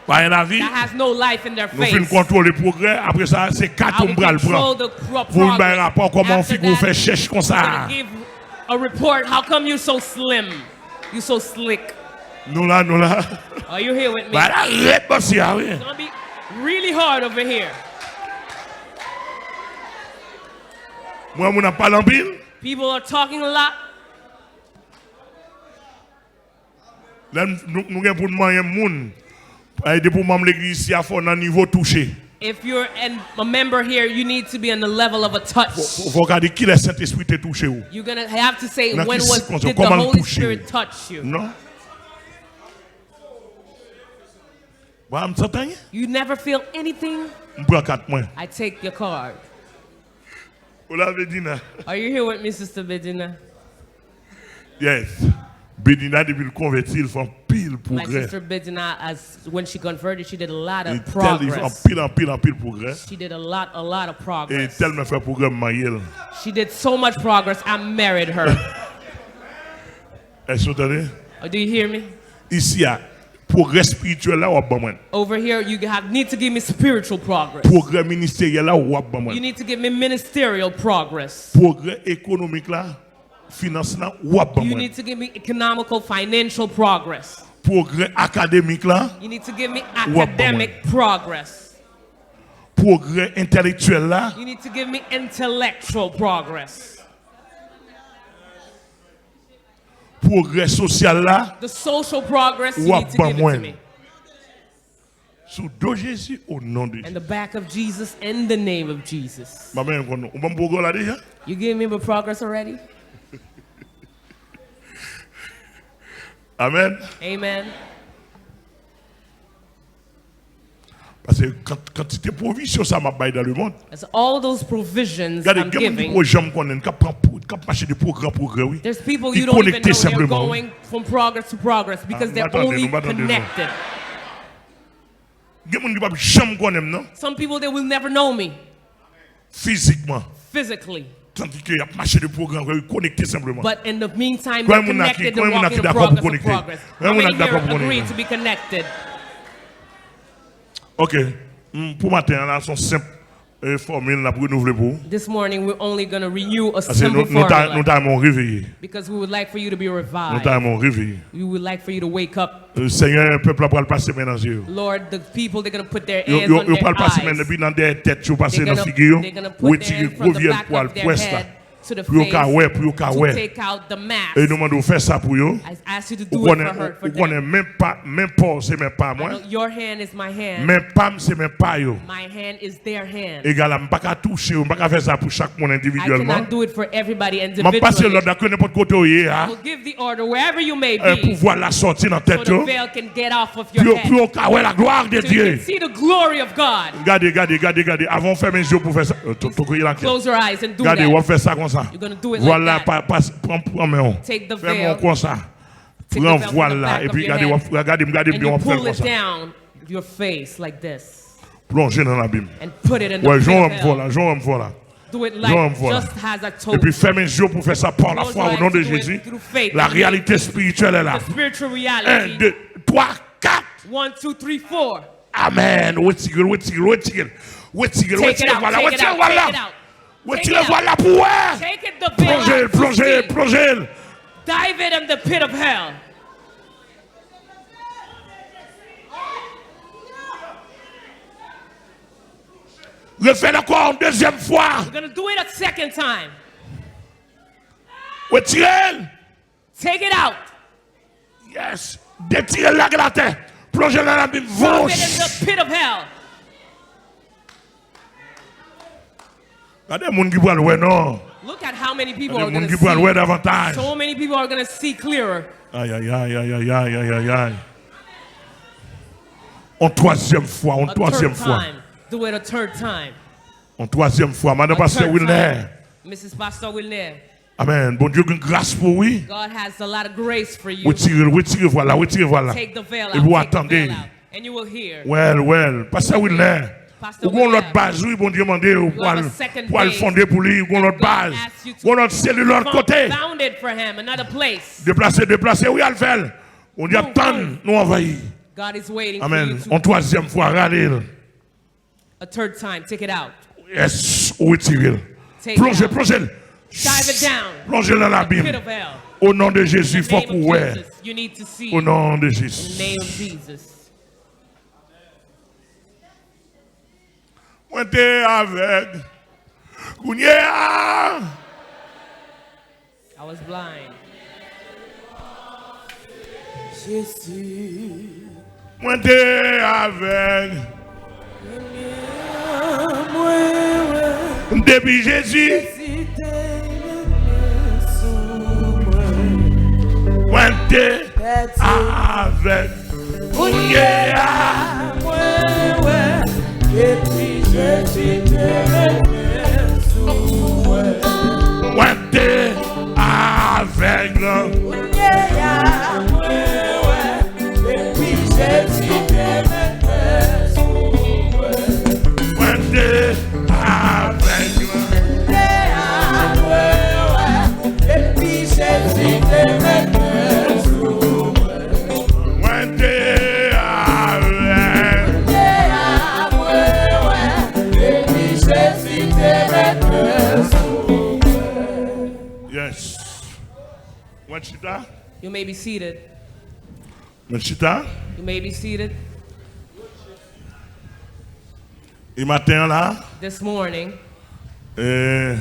Pa gen lavi. That has no life in their face. Nou fin kontwole pwogrè, apre sa, se kat ou m pral pran. Now we control the pro-, progress. Pou vin bay rapò kòman figi w fè chèch konsa. After that, we're gonna give a report. How come you so slim? You so slick. Nou la, nou la. Are you here with me? Bagay la rèd bòs ya, wi. It's gonna be really hard over here. Mwen, moun ap pale anpil. People are talking a lot. Lè n- nou, nou gen pou n manyen moun. Ay, depi w manm legliz isi a, fò w nan nivo touche. If you're an, a member here, you need to be on the level of a touch. Fò, fò w ka di kilè Sentespri te touche w. You're gonna have to say, Nan when ki was sikonstans, did the kòman l Holy touche w? Spirit touch you? Non. Bon, m santi anyen. You never feel anything? M pran kat mwen. I take your card. Ou la, Bedina? Are you here with me, Sister Bedina? Yes. Bedina, depi l konvèti, l fè anpil My pwogrè. Sister Bedina, as when she converted, she did a lot Li of tèl, li fè progress. Anpil, anpil, anpil pwogrè. She did a lot, a lot of E progress. Tèlman fè pwogrè, m marye l. She did so much progress, I married her. Èske w tande? Oh, do you hear me? Isi a, pwogrè espirityèl la, w ap ban mwen. Over here, you have, need to give me spiritual progress. Pwogrè ministeryèl la, w ap ban You mwen. Need to give me ministerial progress. Pwogrè ekonomik la, finans la, w ap ban You mwen. Need to give me economical, financial progress. Pwogrè akademik la, You need to give me W ap ban mwen. Academic progress. Pwogrè entèlektyèl la, You need to give me intellectual progress. Pwogrè sosyal la, The social progress you w ap need to ban give it to mwen. Me. Sou do Jezi, o non de And the back of Jesus, in the name of Jesus. Mwen menm konn ou ban m pwogrè la deja? You gave me the progress already? Amen. Amen. Paske kant- kantite pwovizyon sa m ap bay dan le mond. That's all those provisions Gade, I'm gen moun ki giving. poko janm konnen, k ap pran pou- k ap mache de pwogram pwogram, wi. There's people Ki you don't even konekte know. They're senpleman, wi. Going from progress to progress because Ah, they're nou pa tande, only nou pa tande, non. Connected. Gen moun ki p ap janm konnen m, non. Some people, they will never know me Fizikman. Physically. Tandis que y ap mache de pwogram, wi, konekte senpleman. But in the meantime, Konbyen they're moun la ki- Connected. They're konbyen moun la ki Walking in dakò pou progress of konekte? Progress. Konbyen How moun la many ki dakò here pou agree konekte? To be connected? Ok. Mm, pou maten an la, se yon senp eh, fòmil n ap renouvle pou ou. This morning, we're only going to renew a Paske nou simple nou ta- formula nou ta renmen w reveye. Because we would like for you to be Nou revived. Ta renmen w reveye. We would like for you to wake up. Eh, Senyè, pèp la pral pase men nan zye yo. Lord, the people, they're going to put their Yo, hands yo, on yo their pral pase men eyes. depi nan dèyè tèt yo, pase They're nan gonna, figi yo. They're gonna put their Retire hands from gwo the vyèl back pwal of their pwès la. Head to the Pou yo ka face wè, pou yo ka to wè. Take out the mask. E nou mande w fè sa pou yo. I ask you to Ou do it konnen, for her, for ou konnen them. Men pa, men pa w se men pa I know mwen. Your hand is my hand. Men pa m se men pa yo. My hand is their hand. Egal a, m pa ka touche yo, m pa ka fè sa pou chak moun I endividyèlman. Cannot do it for everybody M ap pase individually. Lòd la ke nenpòt kote w ye a. Will give the order wherever you may Eh, be. Pouvwa la sòti nan So tèt the yo. veil can get off of Pou your yo, pou yo head. ka wè la glwa de So you can Dye. See the glory of God. Gade, gade, gade, gade. Avan w fèmen zye w pou fè sa. Eh, to- to- to- Close your eyes and do Gade, that. W ap fè sa konsa. You're gonna do it like Vwal la that. Pa, pa, pran, pran men w. Take the Fè men w veil. Konsa. Take the Pran veil from vwal the la. Back of Epi your gade, w head. ap gade m, gade m And byen, you w ap fè l pull it konsa. Down your face like this. Plonje nan labim. And put it in the Wè, jan w pit wè m of fò hell. La, jan w wè m fò la. Do it Jan w wè m like fò La. Just as I told Epi you. Fèmen zye w pou fè sa pa Close lafwa your o eyes non de and do it Jezi. Through faith. La réalité spirituelle est là. The spiritual Un, reality. Deux, trois, quatre. One, two, three, four. Amen. Retire l, retire l, retire l. Retire l, Take it retire out, vwal la, take it retire out, vwal take la. It out. Take Retire it vwal out. La pou wè. Take it, the veil Plonje l, out to plonje l, see. Plonje l. Dive it in the pit of hell. Refè l ankò yon dezyèm fwa. We're gonna do it a second time. Retire l. Take it out. Yes. Detire l, lage l atè. Plonje l nan labim. Drop it in Vouch. The pit of hell. Gade moun ki pral wè non. Look at how many people are Gade moun gonna ki pral wè see. Davantaj. So many people are gonna see clearer. Ay, ay, ay. On twazyèm fwa, on A twazyèm third fwa. Time. Do it a third time. On twazyèm fwa. Madan A Pastè third Wilner. Time. Missus Pastor Wilner. Amen. Bondye gen gras pou ou, wi. God has a lot of grace for you. Retire l, retire vwal la, retire vwal la. Take the veil Epi w out, ap take the tande. Veil out, and you will hear. Well, well. Pastè Wilner, Pastor ou gen yon lòt Wilner, baz, wi, Bondye mande w you have pral a second pral base. Fonde pou li, ou gen yon lòt God baz. Asks you to Ou gen yon lòt selil lòt kote. Found it for him, another place. Deplase, deplase, wi, al fè l. Bondye ap tann nou anvayi. God is waiting Amen. For you to On twazyèm fwa, rale l. A third time, take it out. Yes, ou retire l. Take it Plonje, out. Plonje l. Dive it down. Plonje l nan labim. Pit of hell. O non de Jezi, fòk ou wè. O non de Jezi. Mwen te avèg. Kounye a. I was blind. Jezi. Mwen te avèg. Mwen wè. Depi Jezi. Jezi te met men sou mwen. Mwen te avèg. Kounye a. Mwen wè. Depi Jezi te met men sou mwen. Mwen te avèg. Kounye a, mwen wè. Depi Jezi te met men sou mwen. Mwen te avèg. Kounye a, mwen wè. Depi Jezi te met men sou mwen. Mwen te avèg. Kounye a, mwen wè. Depi Jezi te met men sou mwen. Yes. Mwen chita. You may be seated. Mwen chita. You may be seated. E maten an la, This morning, eh,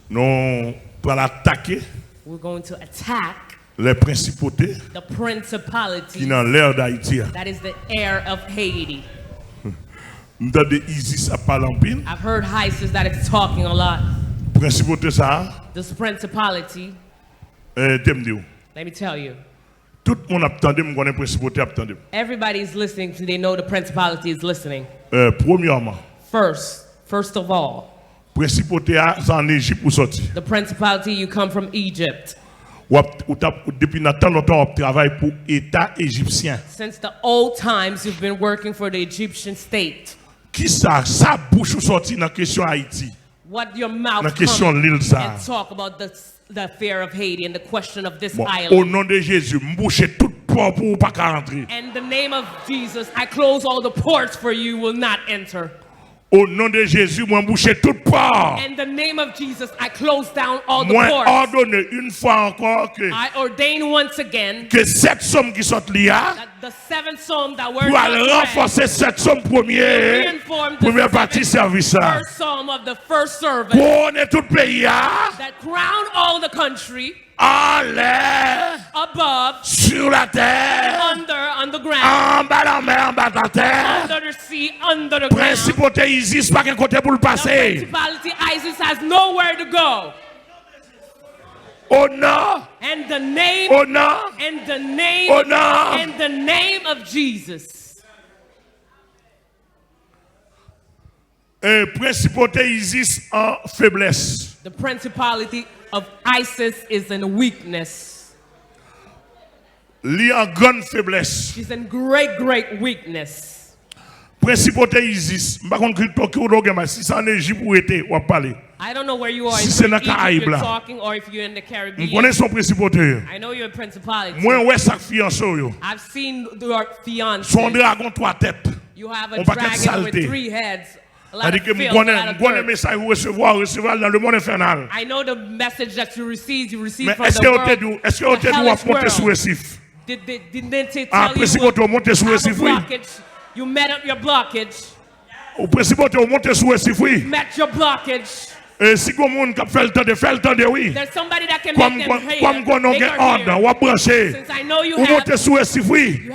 nou pral atake we're going to attack les principautés the principalities ki nan lè d'Ayiti a. That is the air of Haiti. M tande Isis ap pale anpil. I've heard Isis that is talking a lot. Prensipalite sa a, This principality, eh, te m di w. Let me tell you. Tout moun ap tande m, konnen prensipalite ap tande m. Everybody is listening to, they know the principality is listening. Eh, premyèman, First, first of all, prensipalite a, se ann Ejip ou sòti. The principality, you come from Egypt. W ap, ou t ap, depi nan tan lontan, w ap travay pou eta ejipsyen. Since the old times, you've been working for the Egyptian state. Kisa, sa bouch ou sòti nan kesyon Ayiti? What your mouth come and talk about the, the fear of Haiti and the question of this island. Bon, o non de Jezi, m bouche tout pò pou ou pa ka rantre. In the name of Jesus, I close all the ports for you will not enter. O non de Jezi, mwen bouche tout pò. In the name of Jesus, I close down all the ports. Mwen òdone yon fwa ankò ke, I ordain once again ke sèt sòm ki sòt li a, that the seven psalm that were not read, pral ranfòse sèt sòm premye, reinform the premye pati sèvis la. First psalm of the first servant, kouwone tout peyi a, that crown all the country, anlè, above, sou latè, under, on the ground, anba lanmè, anba latè. Under the sea, under the ground. Prensipalite Isis pa gen kote pou l pase. The principality Isis has nowhere to go. O non. And the name, O non. And the name, O non. And the name of Jesus. E prensipalite Isis an feblès. The principality of Isis is in weakness. Li an grann feblès. She's in great, great weakness. Prensipalite Isis, m pa konn ki, ki kote w gen, si se ann Ejip ou rete, w ap pale. I don't know where you are, if you're in Egypt, you're talking, or if you're in the Caribbean. Si se nan Karayib la, m konnen se yon prensipalite. I know you're a principality. Mwen wè sa k fiyanse w yo. I've seen your fiancé. Se yon dragon twa tèt. You have a dragon with three heads. Yon pakèt saleté. A di ke m konnen, m konnen mesaj ou resevwa, ou resevwa l nan lemonn enfènal. I know the message that you received, you received from the world, the hellish world. Men èske yo te di w, èske yo te di w w ap monte sou resif? Did, did, didn't they tell you you have a blockage? A, prensipalite w monte sou resif, wi. You met up your blockage. Ou prensipalite w monte sou resif, wi. Met your blockage. E si gon moun k ap fè l tande, fè l tande, wi. There's somebody that can make them hear. Kòm, kòm konnen w gen onn, w ap branche. Since I know you have, you have rays. Ou monte sou resif, wi.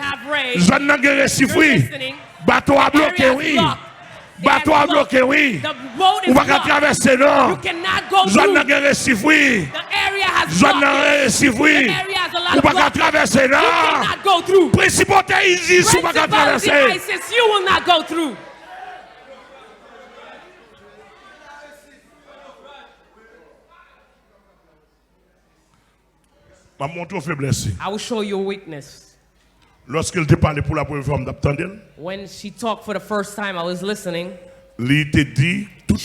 Zòn nan gen resif, wi. You're listening. Bato a bloke, wi. Bato a bloke, wi. Ou pa ka travèse, non. Zòn nan gen resif, wi. Zòn nan gen resif, wi. Ou pa ka travèse, non. Prensipalite Isis, ou pa ka travèse. M ap montre w feblès li. I will show you a weakness. Lòske l te pale pou la premye fwa, m t ap tande l. When she talked for the first time, I was listening. Li te di tout,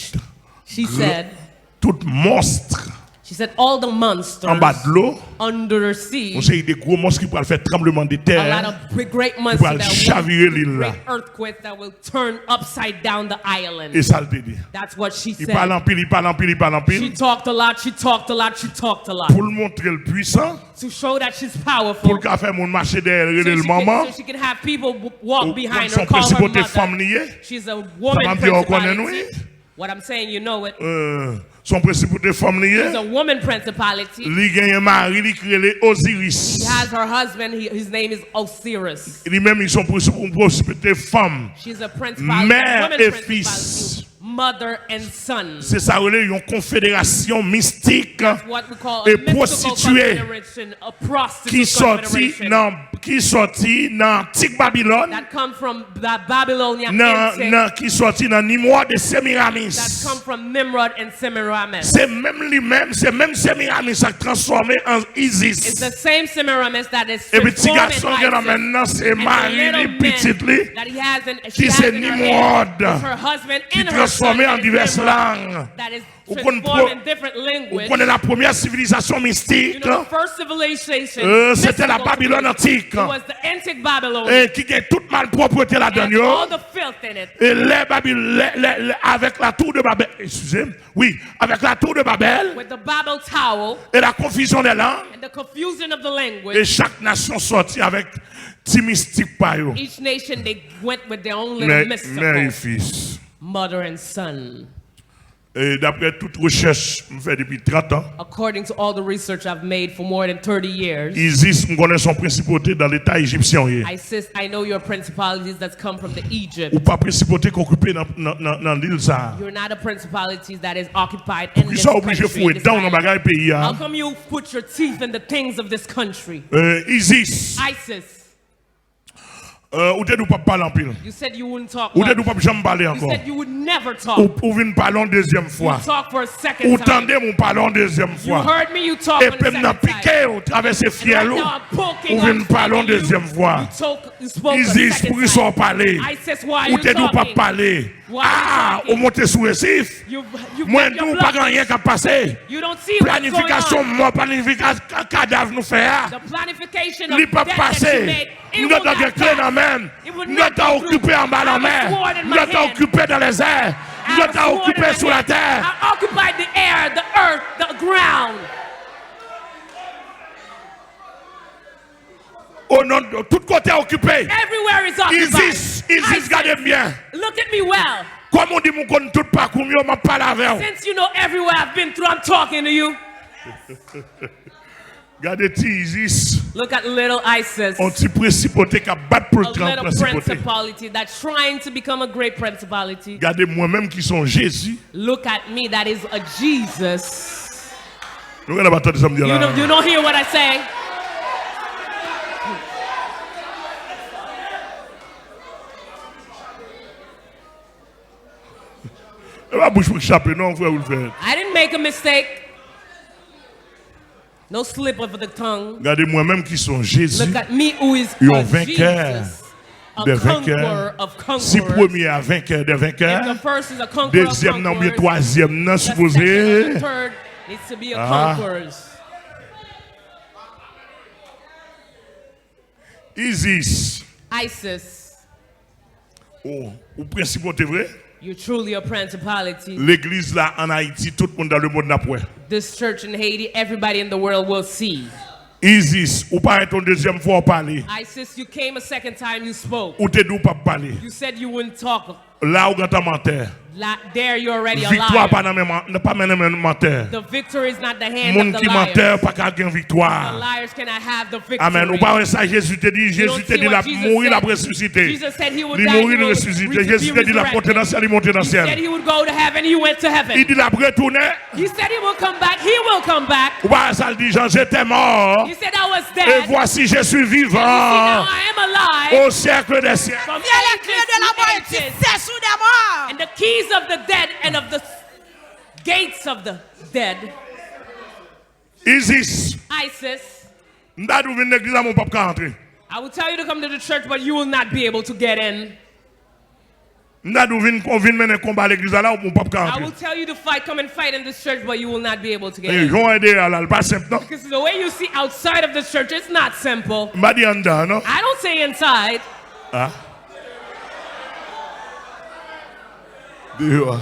she said, tout monstre She said all the monsters anba dlo, under the sea, yon seri de gwo mons ki pral fè tranbleman de tè, a lot of big, great ki monsters pral that will chavire be lil la. Great earthquakes that will turn upside down the island. E sa l te di. That's what she Li pale said. Anpil, li pale anpil, li pale She anpil. Talked a lot, she talked a lot, she talked a lot. Pou l montre l pwisan, To show that she's pou l powerful. ka fè moun mache dèyè l, So rele she, l can, manman. So she can have people w- walk Ou behind se her, yon call her prensipote fanm mother. Li ye. She's a Sa woman m ap di w, ou konnen l, principality. Wi. What I'm saying, you know it. Euh, se yon prensipote fanm li ye. She's a woman principality. Li genyen mari li ki rele Oziris. She has her husband. He, his name is Osiris. Li menm li se yon prensipote fanm. She's a principality, Mère woman et principality. Fils. Mother and son. Se sa yo rele yon konfederasyon mistik What we call e a mystical pwostitiye confederation, a ki prostitute sòti confederation. Nan ki sòti nan antik Babilòn, That come from the Babylonia nan, antique. Nan ki sòti nan Nimwòd e Semiramis. That come from Nimrod and Semiramis. Se menm li menm, se menm Semiramis sa k transfòme an Isis. It's the same Semiramis that is Epi ti transforming gason l gen nan men l nan se And the mari li, little pitit man li, that he has in, she ki has se in her hand Nimwòd, is her husband ki and her son transfòme that an is divès Nimrod, lang. That is Ou konn transformed in different ou language. Konnen la premyè sivilizasyon You mistik, know, the first civilization, euh, se te mystical la Babilòn civilization, antik, it was the antique Babylon. Eh, ki gen tout malpwòpte ladan And yo. All the filth in it. E lè Babilòn, lè, lè, lè, avèk la tour de Babel, excusez, wi, avèk la tour de Babel, With the Babel Tower e la confusion des langues, and the confusion of the e language, chak nasyon sòti avèk ti mistik pa yo. Each nation they went with their own little Mè- mystical. Mère et Fils. Mother and son. E daprè tout rechèch m fè depi trant an, According to all the research I've made for more than thirty years, Isis, m konnen se yon prensipote nan leta ejipsyen w ye. ISIS, I know your principalities that's come from the Egypt. Ou pa prensipote k okipe nan, nan, nan, nan lil sa a. You're not a principality that is occupied in this Poukisa w oblije country, foure this dan w nan island. Bagay peyi a? How come you put your teeth in the things of this country? Euh, Isis, ISIS, euh, ou te di w p ap pale anpil. You said you wouldn't talk Ou te much. Di w p ap janm pale You ankò. Said you would never talk. Ou, ou vin pale yon dezyèm fwa. You talk for a second Ou time. Tande m, ou pale yon dezyèm You fwa. Heard me, you talk for the Epe m nan second time. Pike w travèse fyèl ou. Now I'm poking Ou vin on pale yon you. Dezyèm fwa. You talk, you spoke a Isis, second poukisa w time. Pale? ISIS, why are Ou you te di w p ap talking? Pale. Why are you Ah, talking? Ou monte sou resif. You, you Mwen kept di your w pa gen blood. Anyen k ap pase. You don't see what's going Planifikasyon on. Mò, planifikasyon kadav nou fè a. The planification Li of p ap death that pase. you made, it M will gentan not gen kle nan pass. Men m. It will M not gentan go through. Okipe anba I have lanmè. a sword in M my gentan hand. Okipe nan dezè. M I have a gentan sword in Okipe my sou hand. Latè. I occupied the air, the earth, the ground. O non de tout kote okipe. Everywhere is occupied. Isis, Isis, gade m byen. Look at me well. Kòm ou di m ou konn tout pakou m yo, m ap pale avè w. Since you know everywhere I've been through, I'm talking to you. Gade ti Isis. Look at little ISIS. On ti prensipote k ap bat pou l A gran little prensipote. Principality that's trying to become a great principality. Gade mwen menm ki se yon Jezi. Look at me, that is a Jesus. Nou gen pa tande sa m di You la. Don't, you don't hear what I say? E pa bouch mwen k chape non, frè Wilfred. I didn't make a mistake. No slip of the tongue. Gade mwen menm ki se yon Jezi. Look at me who is Yon a venkè Jesus, a de conqueror venkè. Of conquerors. Si premye a venkè de venkè, If the first is a conqueror of dezyèm nan oubyen conquerors, twazyèm nan the sipoze second and the third needs to be a Ah. Conquerors. Isis. ISIS, Ou, ou prensipote vre? You're truly a principality. Legliz la an Ayiti, tout moun dan lemonn n ap wè. This church in Haiti, everybody in the world will see. Isis, ou parèt yon dezyèm fwa w pale. ISIS, you came a second time, you spoke. Ou te di w p ap pale. You said you wouldn't talk. La ou gentan mantè. La, there you're already a Viktwa liar. Pa nan men man- pa nan men mantè. The victory is not the hand Moun of the ki mantè liars. Pa ka gen viktwa. The liars cannot have the victory. Amèn. Ou pa wè sa Jezi te di? You don't Jezi te see di l what ap Jesus mouri, l ap said? Resisite. Jesus said he would Li die, mouri, he li will Resisite. re- Jezi te di l ap monte nan syèl, li monte nan He said syèl. He would go to heaven, he went to heaven. Li di l ap retounen. He said he will come back, he will come back. Ou pa wè sa l di Jan? J'étais mort. He said I was dead. Et voici, je suis And you see, now vivant. I am alive. Au siècle des siècles. From Syèl ak ages lide la to mò e ti ages. Sè sou dè mò. And the keys of the dead and of the gates of the dead. Isis. ISIS. M ta di w vin legliz la, men w p ap ka antre. I will tell you to come to the church, but you will not be able to get in. M ta di w vin, vin mennen konba legliz la, la, ou p ap ka antre. I will tell you to fight, come and fight in this church, but you will not be able to get in. Jan w wè deyò a la, l pa senp, non. Because the way you see outside of this church, it's not simple. M pa di anndan, non. I don't say inside. Ah. Deyò.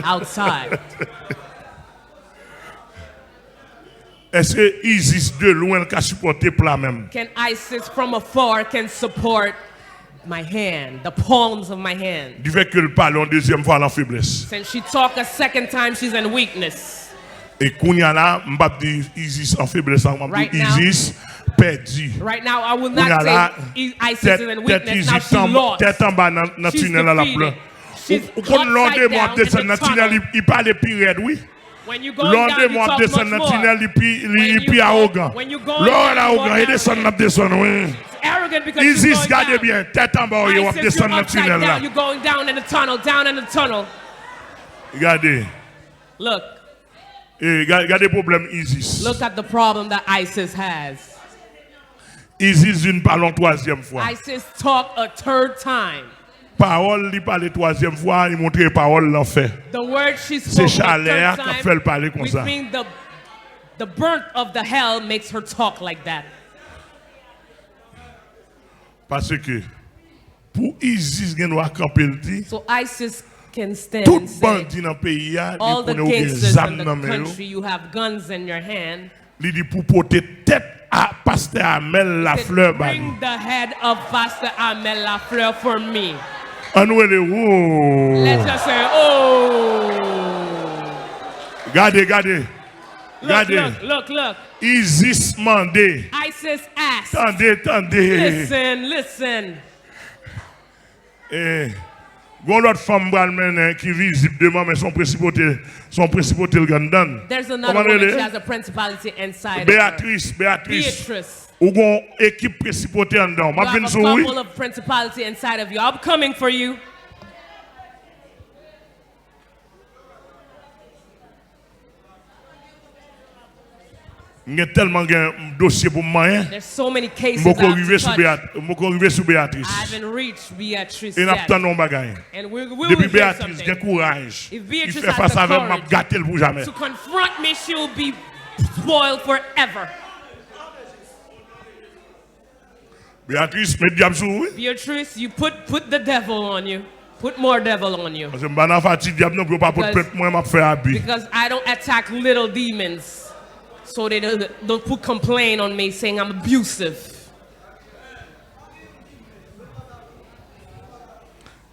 Outside. Èske Isis de lwen l ka sipòte pla men m? Can Isis from afar can support my hand, the palms of my hand? Difèt ke l pale yon dezyèm fwa, l an feblès. Since she talk a second time, she's in weakness. E kounye a la, m p ap di Isis an feblès ankò, m ap di Isis pèdi. Right now, I will not say Isis is in weakness. Now she lost. Tèt anba nan, nan tinèl la, l ap pran. Ou konn lè yon demon ap desann nan tinèl, li, li pale pi rèd, wi. When you going down, you talk much more. Lè yon demon ap desann nan tinèl, li pi, li, li pi awogan. Lè w wè l awogan, e desann l ap desann, wi. It's arrogant because you're going down. Isis, gade byen, tèt anba w ye, w ap desann nan tinèl la. You're going down in the tunnel, down in the tunnel. Gade. Look. E, ga-, gade pwoblèm Isis. Look at the problem that Isis has. Isis vin pale yon twazyèm fwa. Isis talk a third time. Pawòl li pale twazyèm fwa, li montre pawòl lanfè. The word she spoke the third time, which mean the, Se chalè a k ap fè l pale konsa. The burnt of the hell makes her talk like that. Paske pou Isis gen dwa kanpe, l di, So Isis can stand and say, "Tout bandi nan peyi a, li konnen ou gen zam nan men yo." All the gangsters in the country, you have guns in your hand. Li di pou pote tèt a pastè Amel Lafleur ba li. He said, "Bring the head of Pastor Amel Lafleur for me." Ann rele, "Oh!" Let's just say, "Oh!" Gade, gade, gade. Look, look, look, look. Isis mande. Isis asked. Tande, tande. Listen, listen. Eh, gon lòt fanm m pral mennen ki vizib demen, men se yon prensipote, se yon prensipote l gen anndan l. There's another woman, she has a principality inside of her. Kòman l rele? Beatrice, Beatrice. Beatrice. Ou gon ekip prensipote anndan w. M ap vin sou ou, wi. You have a couple of principality inside of you. I'm coming for you. M gen tèlman gen dosye pou m manyen. There's so many cases I have to touch. M poko rive sou Beat-, m poko rive sou Beatrice. I haven't reached Beatrice yet. E n ap tann yon bagay. And we, we will hear something. Depi Beatrice gen kouraj, li fè fas avè m, m ap gate l pou jamè. If Beatrice has the courage to confront me, she will be spoiled forever. Beatrice, met dyab sou ou, wi. Beatrice, you put, put the devil on you. Put more devil on you. Paske m pa nan fati dyab non, pou yo pa pot plent mwen, m ap fè abi. Because, because I don't attack little demons. So they don't, don't put complain on me saying I'm abusive.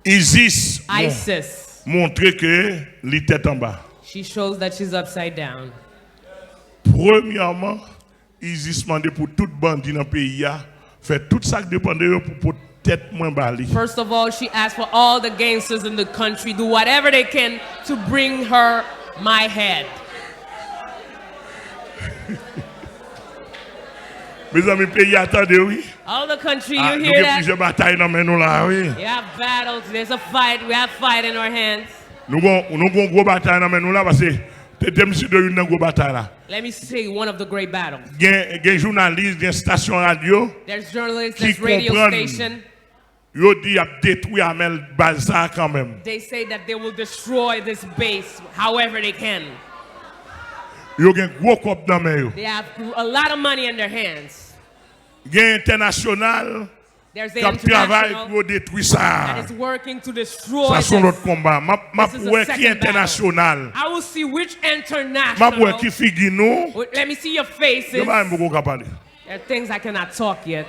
Isis, bon, Isis montre ke li tèt anba. She shows that she's upside down. Premyèman, Isis mande pou tout bandi nan peyi a fè tout sa k depann de yo pou pot tèt mwen ba li. First of all, she asked for all the gangsters in the country do whatever they can to bring her my head. Mezanmi, peyi a tande, wi. All the country, you hear that? Ah, nou gen plizyè batay nan men nou la, wi. You have battles. There's a fight. We have fight in our hands. Nou gon, nou gon gwo batay nan men nou la, paske te, te m site youn nan gwo batay la. Let me say one of the great battles. Gen, gen jounalis, gen stasyon radyo ki konprann. There's journalists, there's radio station. Yo di y ap detwi Amel baz sa a kanmenm. They say that they will destroy this base however they can. Yo gen gwo kòb nan men yo. They have a lot of money in their hands. Gen entènasyonal k ap travay pou yo detwi sa a. There's the international that is working to destroy this. Sa se yon lòt konba. M ap, m ap wè ki entènasyonal. This is a second battle. I will see which international. M ap wè ki figi nou. Let me see your faces. Gen bagay m poko ka pale. There are things I cannot talk yet.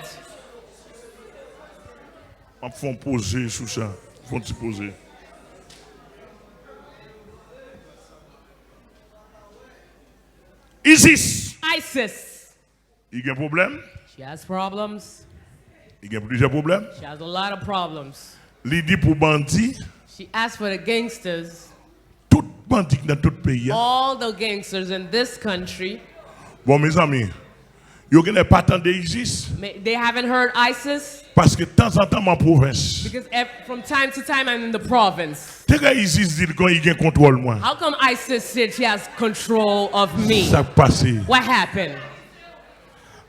M ap fè yon poze sou sa. Fè yon ti poze. Isis. Isis. Li gen pwoblèm. She has problems. Li gen plizyè pwoblèm. She has a lot of problems. Li di pou bandi. She asked for the gangsters. Tout bandi k nan tout peyi a. All the gangsters in this country. Bon, mezanmi, yo genlè pa tande Isis. May-, they haven't heard Isis. Paske tanzantan m an pwovens. Because ev-, from time to time I'm in the province. Kijan Isis di l gen kontwòl mwen? How come Isis said she has control of me? Sa k pase? What happened?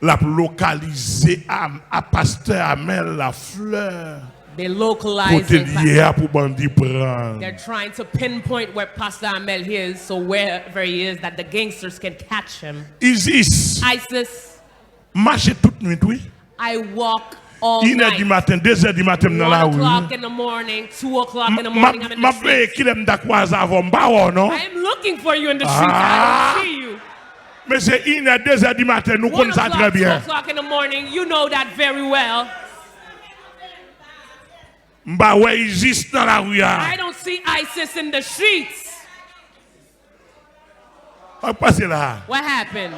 L ap lokalize a, a pastè Amel Lafleur. They localize kote l ye a pou bandi pran. They're trying to pinpoint where Pastor Amel is, so wherever he is, that the gangsters can catch him. Isis, ISIS, mache tout nwit, wi. I walk all night. Inè di maten, dezè di maten, m nan lari. One o'clock in the morning, two o'clock in the morning, I'm in the streets. M ap veye kilè m ta kwaze avè w, m pa wè w, non. I am looking for you in the streets, I don't see you. Men se inè, dezè di maten, nou konn sa trè byen. One o'clock, two o'clock in the morning, you know that very well. M pa wè Isis nan lari a. I don't see ISIS in the streets. Sa k pase la? What happened?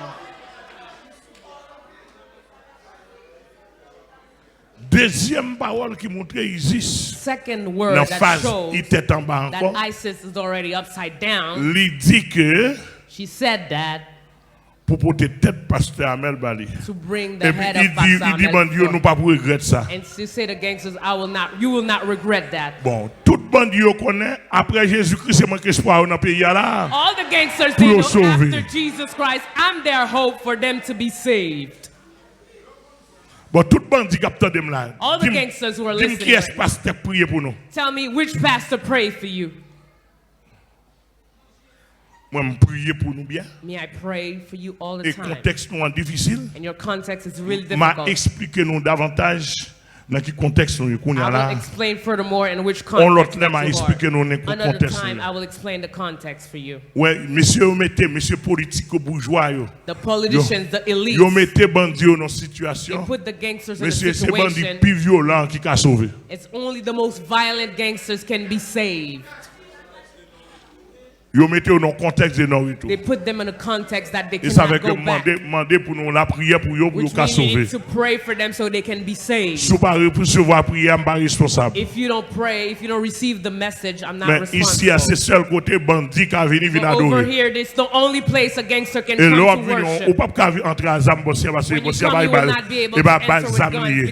Dezyèm pawòl ki montre Isis nan faz li tèt anba ankò. Second word that shows that ISIS is already upside down. Li di ke she said that pou pote tèt pastè Amel ba li. To bring the head of Pastor Amel forth. Epi li di, li di bandi yo, nou p ap regrèt sa. And she said the gangsters, I will not, you will not regret that. Bon, tout bandi yo konnen, apre Jezi Kris, se mwen k espwa yo nan peyi a la. All the gangsters, they know after Jesus Christ, I'm their hope for them to be saved. Bon, tout bandi k ap tande m la, di m, di m kiyès pastè k priye pou nou. Tell me which pastor prayed for you. Mwen, m priye pou nou byen. Me, I pray for you all the time. E kontèks nou an difisil. And your context is really difficult. M a eksplike nou davantaj nan ki kontèks nou ye kounye a la. I will explain furthermore in which context that you are. On lòt lè, m a eksplike nou nan ki kontèks nou ye. Another time, I will explain the context for you. Wè, mesye yo mete, mesye politik yo, boujwa yo. The politicians, the elites. Yo mete bandi yo nan sitiyasyon. They put the gangsters in a situation. Mesye, se bandi pi vyolan ki ka sove. It's only the most violent gangsters can be saved. Yo mete yo nan kontèks de non retou. They put them in a context that they cannot go back. E sa fè ke m mande, mande pou nou lapriyè pou yo, pou yo ka sove. Which means you need to pray for them so they can be saved. Si w pa resevwa priyè a, m pa responsab. If you don't pray, if you don't receive the message, I'm not responsible. Men isi a, se sèl kote bandi ka vini, vin adore. So over here, this is the only place a gangster can come to worship. E lè w ap vini, ou p ap ka antre a zam, bòsye a, paske bòsye a pa e ba, e ba bal zam li ye.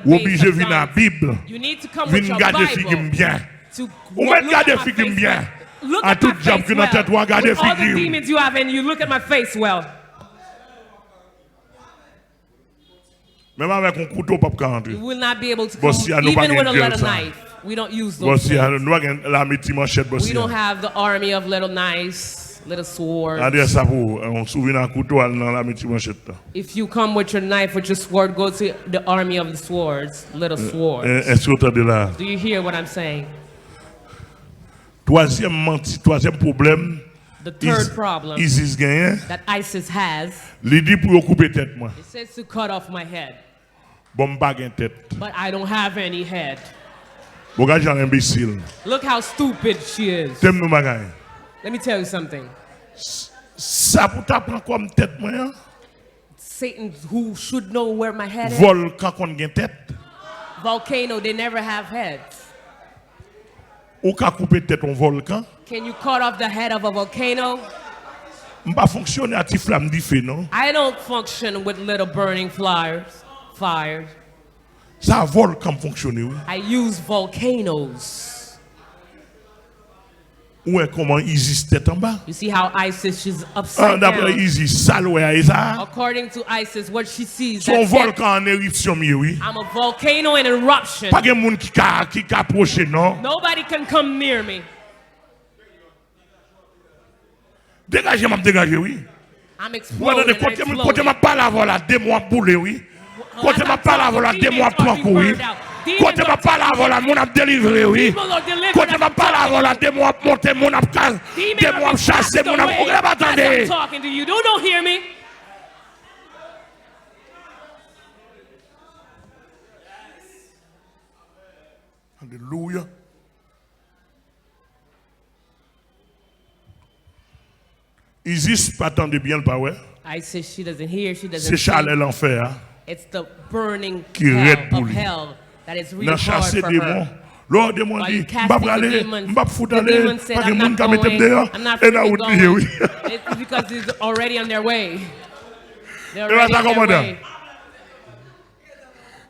Ou oblije vin a Bib. You need to come with your Bible. Vin gade figi m byen. Ou mèt gade figi m byen. An tout dyab ki nan tèt ou a, gade figi m. Menm avèk yon kouto, w p ap ka antre. Bòsye a, nou pa gen djèl sa. Bòsye a, nou pa gen lame ti manchèt, bòsye a. Gade sa pou ou, si w vin a kouto, al nan lame ti manchèt la. If you come with your knife, with your sword, go to the army of the swords, little swords. Èske w tande la? Do you hear what I'm saying? Twazyèm manti, twazyèm pwoblèm Isis genyen, li di pou yo koupe tèt mwen. It says to cut off my head. Bon, m pa gen tèt. But I don't have any head. Bon, gad jan enbesil. Look how stupid she is. Tande m yon bagay. Let me tell you something. Sa pou ta pran kòm tèt mwen an? Satan, who should know where my head is. Vòlkan konn gen tèt? Volcano, they never have heads. Ou ka koupe tèt yon vòlkan? Can you cut off the head of a volcano? M pa fonksyone a ti flam dife, non. I don't function with little burning fires, fires. Sa vòlkan m fonksyone, wi. I use volcanoes. Ou wè kòman Isis tèt anba? You see how ISIS is upside down? Daprè Isis, sa l wè a, e sa? According to ISIS, what she sees, that's death. Se yon vòlkan an eripsyon m ye, wi. I'm a volcano in eruption. Pa gen moun ki ka, ki ka pwoche, non. Nobody can come near me. Degaje, m ap degaje, wi. Ou pa tande, kote m, kote m ap pale avè w la, demon ap boule, wi. Kote m ap pale avè w la, demon ap pran kou, wi. Kote m ap pale avè w la, moun ap delivre, wi. Kote m ap pale avè w la, demon ap monte, moun ap ka, demon ap chase, moun ap, ou pa tande. Alelouya. Isis pa tande byen, l pa wè. ISIS, she doesn't hear, she doesn't see. Se chalè lanfè a ki rèd pou li. It's the burning hell of hell that is really hard for her. Nan chase demon, lè w wè demon di, "M p ap prale, m p ap fout ale, pa gen moun ka mete m deyò," e nan wout li ye, wi. While you casting the demons, the demons say, "I'm not really going." It's because it's already on their way. They're already on their way. E pa sa, kòmandan?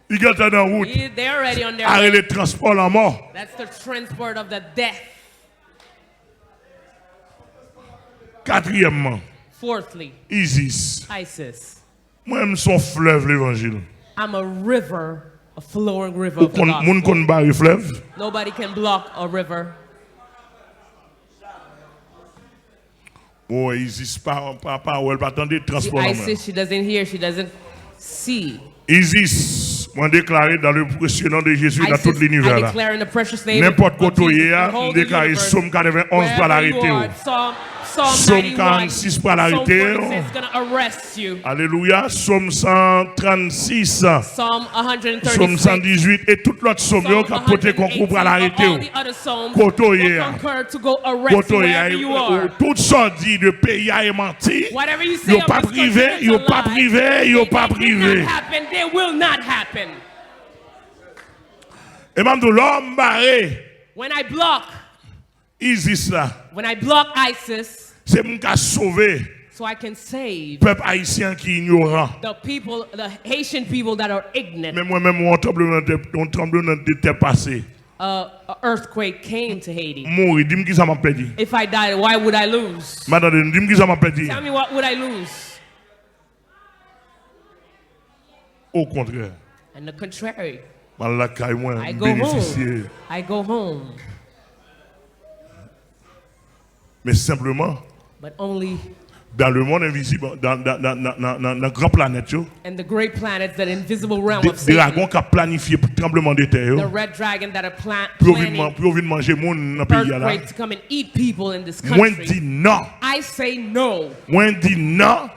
Li gentan nan wout. He, they're already on their way. A rele transpò lanmò. That's the transport of the death. Katriyèmman, Fourthly, Isis. ISIS. Mwen, m se yon flèv levanjil. I'm a river A flowing river of the gospel. Ou konn, moun konn bare flèv? Nobody can block a river. Bon, Isis pa, pa, pa wè, l pa tande, transpò lanmè. Isis, she doesn't hear, she doesn't see. Isis, mwen deklare dans le précieux nom de Jésus, dans tout l'univers la. Nenpòt kote w ye a, m deklare Sòm katrevenn onz pral arete w. Sòm karannsis pral arete w. Alelouya. Sòm san trannsis. Sòm san dizuit e tout lòt sòm yo k ap pote konkou pral arete w. Kote w ye a. Kote w ye a. Tout sa w di de peyi a e manti. Yo p ap rive, yo p ap rive, yo p ap rive. E m ap di w, lè m bare Isis la, se pou m ka sove pèp ayisyen ki inyoran. Men mwen menm, yon tranblemanntè, yon tranblemanntè pase. M mouri, di m kisa m ap pèdi. M a tande, di m kisa m ap pèdi. Okontrè. M al lakay mwen, m benefisye. Men senpleman, dans le monde invisible, nan, nan, nan gran planèt yo, dragon k ap planifye tranblemanntè yo pou yo vin, pou yo vin manje moun nan peyi a la. Mwen di non. Mwen di non.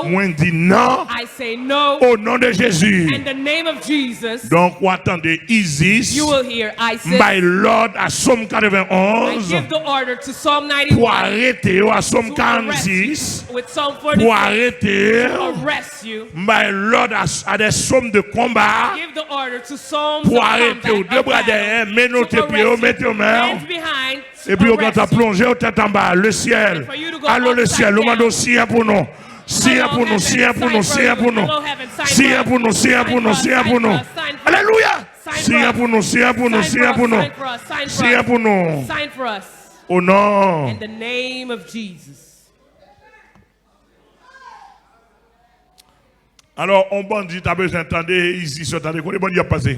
Mwen di non. O non de Jezi. Donk, w a tande Isis. M bay lòd a Sòm katrevenn onz pou arete yo, a Sòm karannsis pou arete yo. M bay lòd a, a des hommes de combat pou arete yo. De bra dèyè, menote pye yo, mete yo men yo. Epi yo gentan plonje yo tèt anba, le ciel. Alo, le ciel, nou mande w siyen pou nou. Siyen pou nou, siyen pou nou, siyen pou nou. Siyen pou nou, siyen pou nou, siyen pou nou. Alelouya! Siyen pou nou, siyen pou nou, siyen pou nou. Siyen pou nou. O non. Alò, yon bandi ta bezwen tande Isis yo, tande kote bandi ap pase.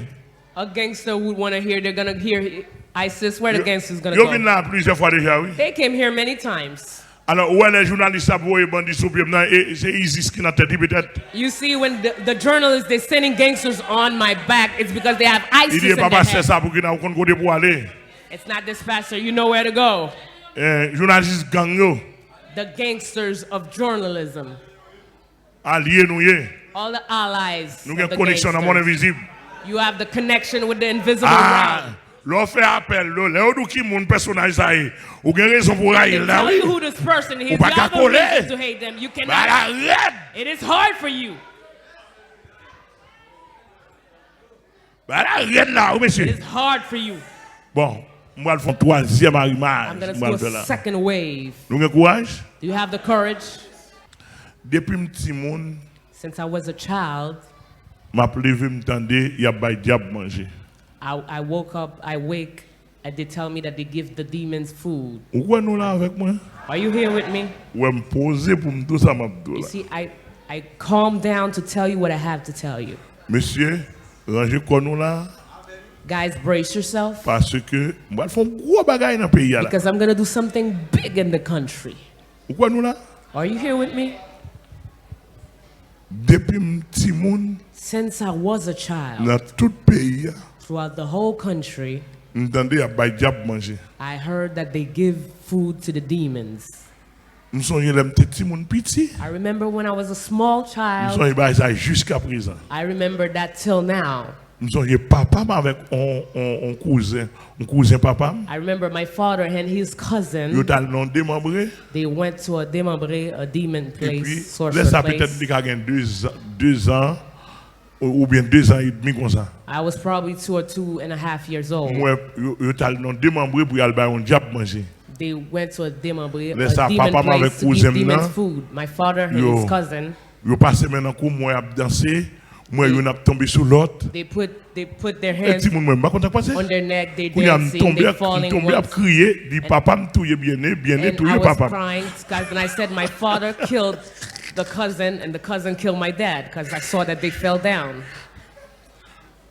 A gangster would want to hear, they're gonna hear Isis. Where the gangsters gonna go? Yo vin la plizyè fwa deja, wi. They came here many times. Alò, ou wè lè jounalis ap voye bandi sou pye m nan, e, se Isis ki nan tèt li petèt. You see, when the, the journalists, they're sending gangsters on my back, it's because they have Isis in their head. Li di, e pa pastè sa pou ki nan, ou konn kote pou ale. It's not this pastor, you know where to go. Eh, jounalis gang yo. The gangsters of journalism. Alye nou ye. Nou gen koneksyon nan mond envizib. You have the connection with the invisible realm. Lè w fè apèl, lè, lè yo di w ki moun pèsonaj sa ye, ou gen rezon pou w rayi l la, wi. Ou pa ka kole. Bagay la rèd. It is hard for you. Bagay la rèd la, wi, mesye. It is hard for you. Bon, m pral fè yon twazyèm arimaj. I'm gonna do a second wave. Nou gen kouraj? Do you have the courage? Depi m timoun, since I was a child, m ap leve, m tande y ap bay dyab manje. I, I woke up, I wake, and they tell me that they give the demons food. Ou kwè nou la avèk mwen? Are you here with me? Ou wè m poze pou m di w sa m ap di w la. You see, I, I calm down to tell you what I have to tell you. Mesye, ranje kò nou la. Guys, brace yourself. Paske m pral fè yon gwo bagay nan peyi a la. Because I'm gonna do something big in the country. Ou kwè nou la? Are you here with me? Depi m timoun, since I was a child, nan tout peyi a, throughout the whole country, m tande y ap bay dyab manje. I heard that they give food to the demons. M sonje lè m te timoun piti. I remember when I was a small child. M sonje bagay sa jiska prezan. I remember that till now. M sonje papa m avèk on, on, on kouzen, on kouzen papa m. I remember my father and his cousin. Yo t al nan yon demanbre. They went to a demanbre, a demon place, sorcerer place. Epi, lè sa petèt m te ka gen de zan, de zan, ou, oubyen de zan edmi konsa. I was probably two or two and a half years old. M wè yo, yo t al nan yon demanbre pou y al bay yon dyab manje. They went to a demanbre, a demon place to give demons food. Lè sa, papa m avèk kouzen m nan, my father and his cousin, yo pase men nan kou, m wè y ap danse, m wè youn ap tonbe sou lòt. They put, they put their hands on their neck, they dancing, they falling once. E timoun mwen, m pa konn sa k pase. Kounye a, m tonbe, m tonbe ap kriye, di, "Papa m touye Byene, Byene touye papa m." And I was crying, 'cause, and I said, "My father killed the cousin, and the cousin killed my dad," 'cause I saw that they fell down.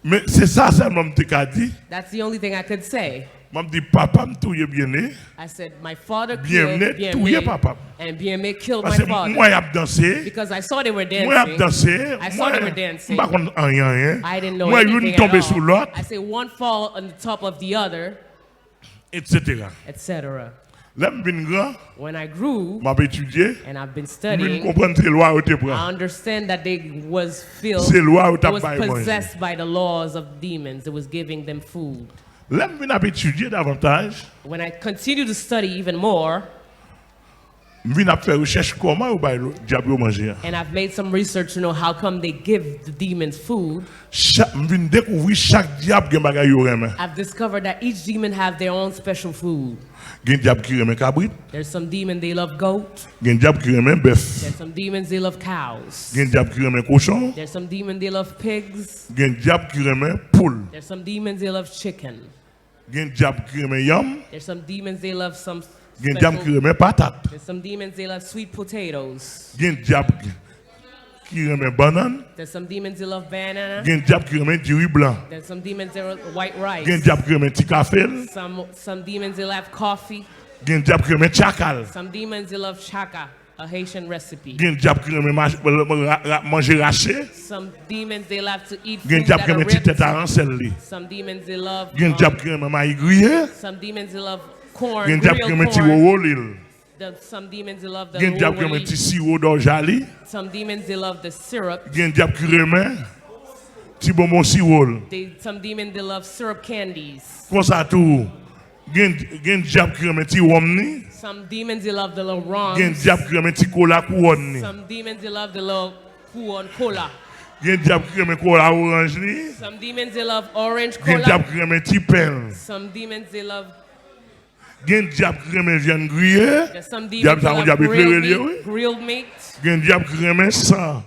Men se sa sèlman m te ka di. That's the only thing I could say. M ap di, papa m touye Bien-Aimé. I said, my father killed Bien-Aimé touye Bien-Aimé, papa m. And Bien-Aimé killed my Paske m father. Wè y ap danse. Because I saw they were M wè y ap dancing. Danse. I saw they were dancing. M pa konn anyen, anyen. I didn't know M wè youn anything at tonbe sou all. Lòt. I say one fall on the top of the other, Et cetera. et cetera. Lè m vin gran, When I grew m ap etidye, and I've been m vin studying, konprann se lwa yo te I pran. Understand that they was filled, Se lwa yo t they ap was bay manje. Possessed by the laws of demons. It was giving them food. Lè m vin ap etidye davantaj, When I continue to study even more, m vin ap fè rechèch kòman yo bay lo- dyab yo manje an. And I've made some research to know how come they give the demons food. Cha- M vin dekouvri chak dyab gen bagay yo renmen. I've discovered that each demon have their own special food. Gen dyab ki renmen kabrit, There's some demon they love goat. Gen dyab ki renmen bèf. There's some demons they love cows. Gen dyab ki renmen kochon. There's some demon they love pigs. Gen dyab ki renmen poul. There's some demons they love chicken. Gen dyab ki renmen yanm. There's some demons they love some. Gen dyab ki renmen patat. There's some demons they love sweet potatoes. Gen dyab ki renmen bannann. There's some demons they love banana. Gen dyab ki renmen diri blan. There's some demons they love white rice. Gen dyab ki renmen ti kafe l. Some some demons they love coffee. Gen dyab ki renmen tchakal. Some demons they love chaka, a Haitian recipe. Gen dyab ki renmen maj- ra- ra- manje rache. Some demons they love to eat Gen food dyab ki that are renmen ti tèt ribs. Aransèl li. Some demons they love. Gen dyab ki renmen mayi griye. Some demons they love corn. Gen dyab ki renmen ti Corn. Wowolil. The, some demons they love the. Gen dyab ki renmen ti siwo dòja li. Some demons they love the syrup. Gen dyab ki renmen ti bonbon siwo l. They, some demons they love syrup candies. Konsa tou, gen, gen dyab ki renmen ti wonm ni. Some demons they love the little rums. Gen dyab ki renmen ti kola kouwòn ni. Some demons they love the little kuon cola. Gen dyab ki renmen kola oranj ni. Some demons they love orange Gen cola. Dyab ki renmen ti pen. Some demons they love. Gen dyab ki renmen vyann griye. There's some Dyab demons sa they yon love dyab eklere grilled li ye wi. Meat, grilled meat. Gen dyab ki renmen san.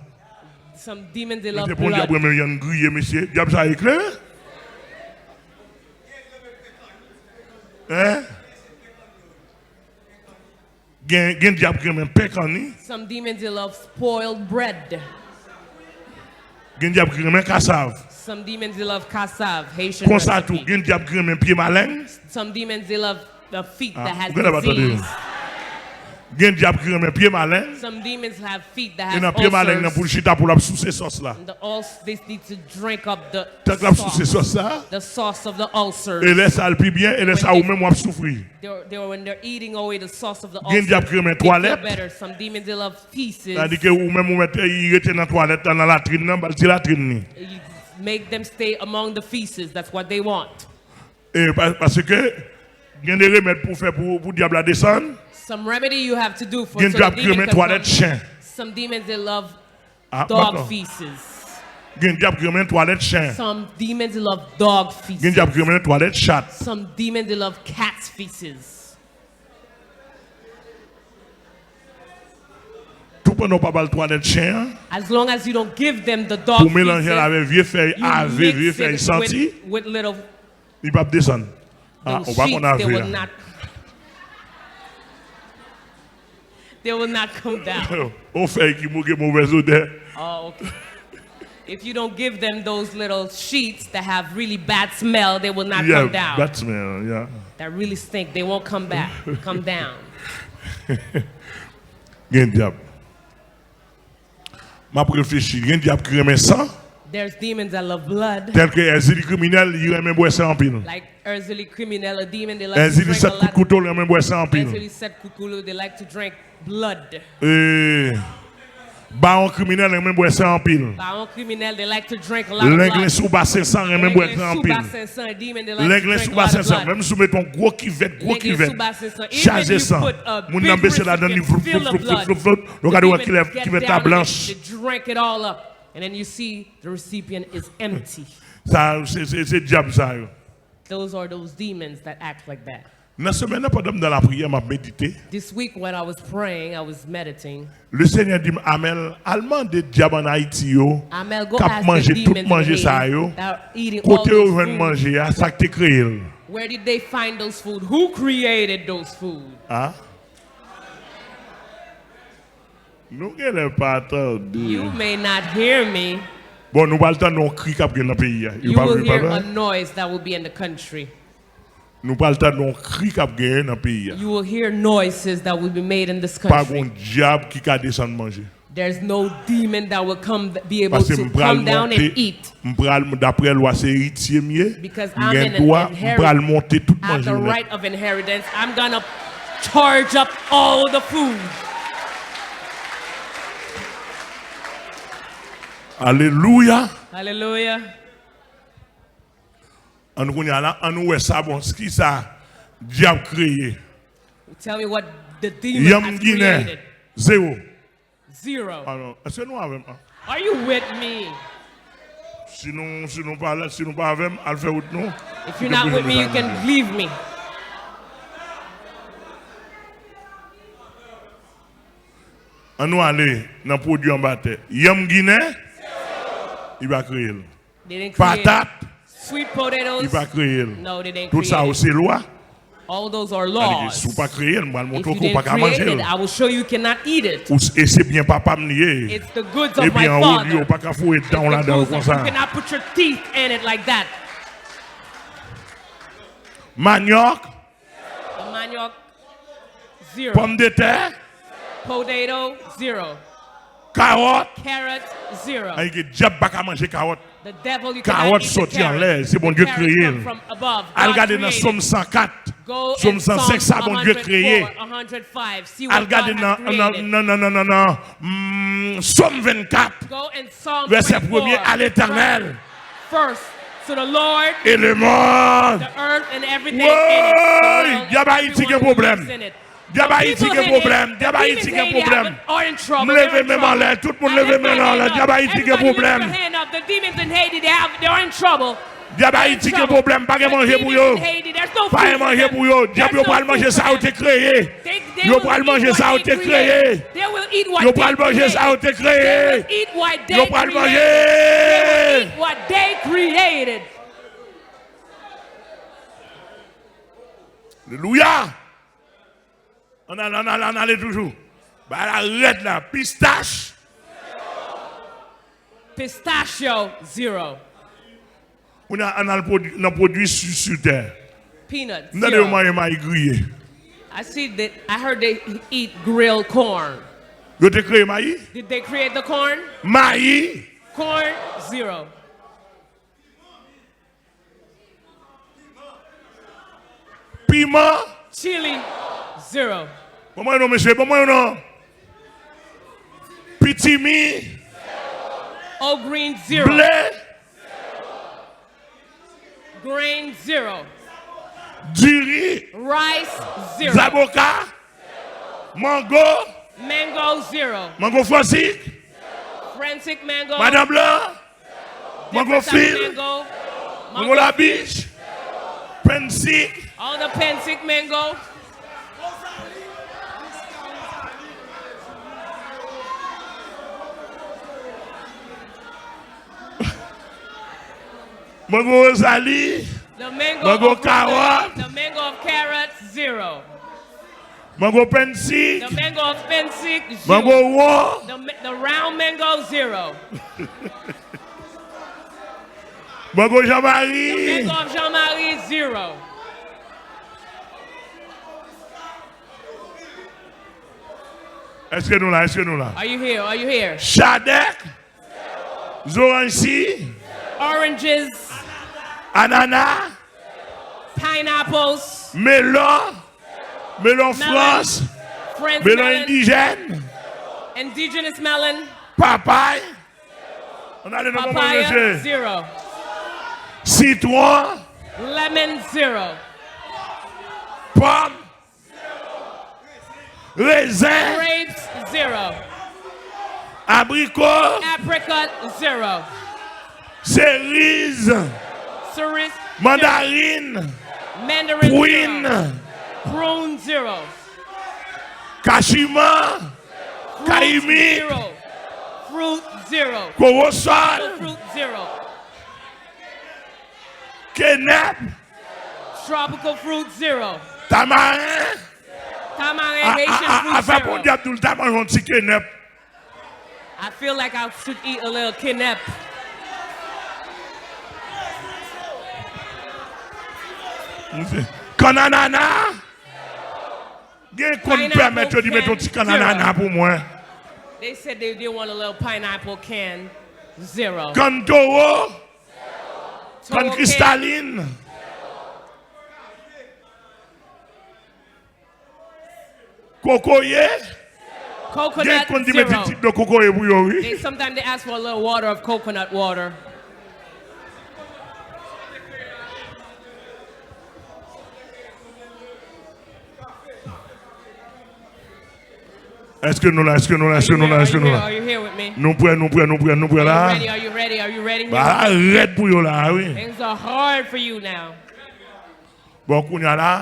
Some demons they Mwen love te pon dyab blood. Renmen vyann griye mesye. Dyab sa eklere. Hein? Gen, gen dyab ki renmen pen kanni. Some demons they love spoiled bread. Gen dyab ki renmen kasav. Some demons they love kasav, Haitian Konsa recipe. Tou, gen dyab ki renmen pye maleng. Some demons they love the feet Ah, that has ou gen lè pa tande. Disease. Gen dyab ki renmen pye maleng. Some demons have feet that E has nan pye maleng nan pou l ulcers. Chita pou l ap souse sòs la. The ul- they need to drink up the Tank l ap souse sauce. Sòs la. The sauce of the ulcers. E lè sa l pi byen, e lè sa ou menm w ap soufri. They're, they're, when they're eating away the sauce of the Gen dyab ulcers, ki renmen they feel twalèt. Better. Some demons they love feces. Tandis que ou menm ou mèt li rete nan twalèt la, nan latrin nan, ba l ti latrin ni. You make them stay among the feces. That's what they want. E pa- paske gen de remèd pou fè pou, pou dyab la desann. Some remedy you have to do for Gen so the dyab ki demon renmen can twalèt come. Chen. Some demons they love Ah, dog pardon. Feces. Gen dyab ki renmen twalèt chen. Some demons they love dog feces. Gen dyab ki renmen twalèt chat. Some demons they love cat's feces. Tou pandan w pa ba l twalèt chen an, As long as you don't give them the dog pou melanje l feces, avèk vye fèy you ave, vye mix fèy it santi, with, with little li p ap desann. Ah, those ou pa konn sheets, they ave will a. Not, they will not come down. On fèy ki mo- gen movèz odè. Oh, okay. If you don't give them those little sheets that have really bad smell, they will not Yeah, come down. Bad smell, yeah. That really stink, they won't come back, come down. Gen dyab. M ap reflechi. Gen dyab ki renmen san. There's demons that love blood. Tèl ke Èzili kriminèl, li renmen bwè san anpil. Like Èzili kriminèl, a demon, they like to Èzili drink sèt a kout lot. Kouto, li renmen bwè san anpil. Èzili sèt kout Kouto, they like to drink blood. E, Bawon kriminèl renmen bwè san anpil. Bawon kriminèl, they like to drink a lot of Lenglen blood. Sou Basen San renmen bwè Lenglen san Sou anpil. Basen San, demon, they like Lenglen to Sou drink a lot Basen of San, blood. Menm si w mete yon gwo kivèt, gwo Lenglen kivèt, Sou Basen San, even chaje if you san. Put a Moun big nan bese ladan li recipient vloup, full vloup, of vloup, vloup, blood, vloup, vloup. Ou gade wè the kilè demon get kivèt la down in it, blanch. They drink it all up, and then you see the recipient is empty. Sa, se, se, se dyab sa yo. Those are those demons that act like that. Nan semèn nan, pandan m nan lapriyè, m ap medite. This week when I was praying, I was meditating. Le Seigneur di m, Amèl, al mande dyab ann Ayiti yo Amèl, go k ap ask manje the tout demons manje in sa Haiti yo, that are eating all kote yo those jwenn food. Manje a, sa k te kreye l. Where did they find those food? Who created those food? Ah? Nou genlè pa tande. You may not hear me. Bon, nou pral tande yon kri k ap gen nan peyi a. Yo You pa will vle hear pa a noise that will be in the country. Nou pral tande yon kri k ap genyen nan peyi a. You will hear noises that will be made in this Pa country. Gon dyab ki ka desann manje. There's no demon that will come, be able Paske to m pral come down monte, and eat. M pral, daprè lwa, se eritye m ye. Because M I'm gen an dwa, m inherit- pral monte tout I have manje the yo nèt. Right of inheritance. I'm gonna charge up all the food. Alelouya. Hallelujah. Ann kounye a la, ann nou wè sa bon, ki sa dyab kreye. Tell me what the demon Yanm has Ginen, created. Zewo. Zero. Alò, èske nou avè m? Are you with me? Si nou, si nou pa la, si nou pa avè m, al fè wout nou. If you're not with me, you can leave me. Ann nou ale nan pwodui anba tè. Yanm Ginen, li pa kreye l. They didn't create Patat, sweet potatoes. Li pa kreye l. No, they didn't Tout sa create yo it. Se lwa. All those are Tandis ke laws. Si w pa kreye l, m pral If montre you w ke w pa didn't ka manje create it, l. I will show you cannot eat it. Ou s- E se byen papa m li ye. It's the goods of my Ebyen, an olye, father. Ou pa ka foure It's dan w the ladan l goods that konsa. You cannot put your teeth in it like that. Manyòk, The manioc, zero. Pòmdetè. Potato, zero. Kawòt. Carrot, zero. Ay, ke dyab pa ka manje kawòt. The devil, you cannot Kawòt eat the soti anlè, carrot. Se Bondye The carrot kreye come l. From above. Al God gade nan created. Sòm san kat. Go Sòm and san senk, Psalms sa Bondye kreye. One hundred four, one hundred five. See what God has created. Al gade nan, nan, nan, nan, nan, mm, Sòm vennkat. Go and Psalm Vèsè twenty-four, premye, a Letènèl. First, to the Lord, E lemonn. The earth and everything in it, the Woy, world and dyab Ayiti everyone gen who pwoblèm. Lives in it. Dyab Ayiti gen pwoblèm. Dyab Ayiti gen pwoblèm. M leve men m anlè. Tout moun leve men yo anlè. Dyab Ayiti gen pwoblèm. Dyab Ayiti gen pwoblèm. Pa gen manje pou yo. Pa gen manje pou yo. Dyab yo pral manje sa yo te kreye. Yo pral manje sa yo te kreye. Yo pral manje sa yo te kreye. Yo pral manje. Alelouya. Ann ale, ann ale, ann ale toujou. Bagay la rèd la. Pistach. Pistachio, zero. Kounye a, ann al pwodui, nan pwodui sou, sou tè. Peanuts, zero. M tande yo manje mayi griye. I see that, I heard they eat grilled corn. Yo te kreye mayi? Did they create the corn? Mayi. Corn, zero. Piman. Chili, zero. Ban mwen non, mesye, ban mwen non. Pitimi. All green, zero. Ble. Grain, zero. Diri. Rice, zero. Zaboka. Mango. Mango, zero. Mango Fransik. Fransic mango. Madan Blan. Mango Fil. Mango. Mango Labich. Pensik. All the Pensik mango. Mango Wozali. Mango Kawòt. The mango of carrots, zero. Mango Pensik. The mango of Pensik, zero. Mango Won. The, the round mango, zero. Mango Jean-Marie. The mango of Jean-Marie, zero. Èske nou la? Èske nou la? Are you here? Are you here? Chadèk. Zoranj si. Oranges. Anana. Pineapples. Melon. Melon Frans. Melon endijèn. Indigenous melon. Papay. Ann ale nan papaya, zero. Sitwon. Lemon, zero. Pòm. Rezen. Grapes, zero. Abriko. Apricot, zero. Seriz. Cerise, mandarin. Mandarin, prin, zero. Prune, zero. Kachiman. Fruit, kayimit, zero. Fruit, zero. Kowosòl. Fruit, zero. Kenèp. Tropical fruit, zero. Tamaren. Tamaren, Haitian fruit, zero. Afè Bondye ap di w l ta manje yon ti kenèp. I feel like I should eat a little kenèp. Kannanana. Gen konn pèmèt yo di met yon ti kannanana pou mwen. They said they, they want a little pineapple can. Zero. Kann towo. Kann kristalin. Kokoye. Gen konn di met ti dlo kokoye pou yo, wi. They, sometimes they ask for a little water of coconut water. Èske nou la? Èske nou la? Èske nou la? Èske nou la? Are you here? Are you here with me? Nou prè, nou prè, nou prè, nou prè la. Are you ready? Are you ready? Are you ready? Bagay la rèd pou yo la, wi. Things are hard for you now. Bon, kounye a la,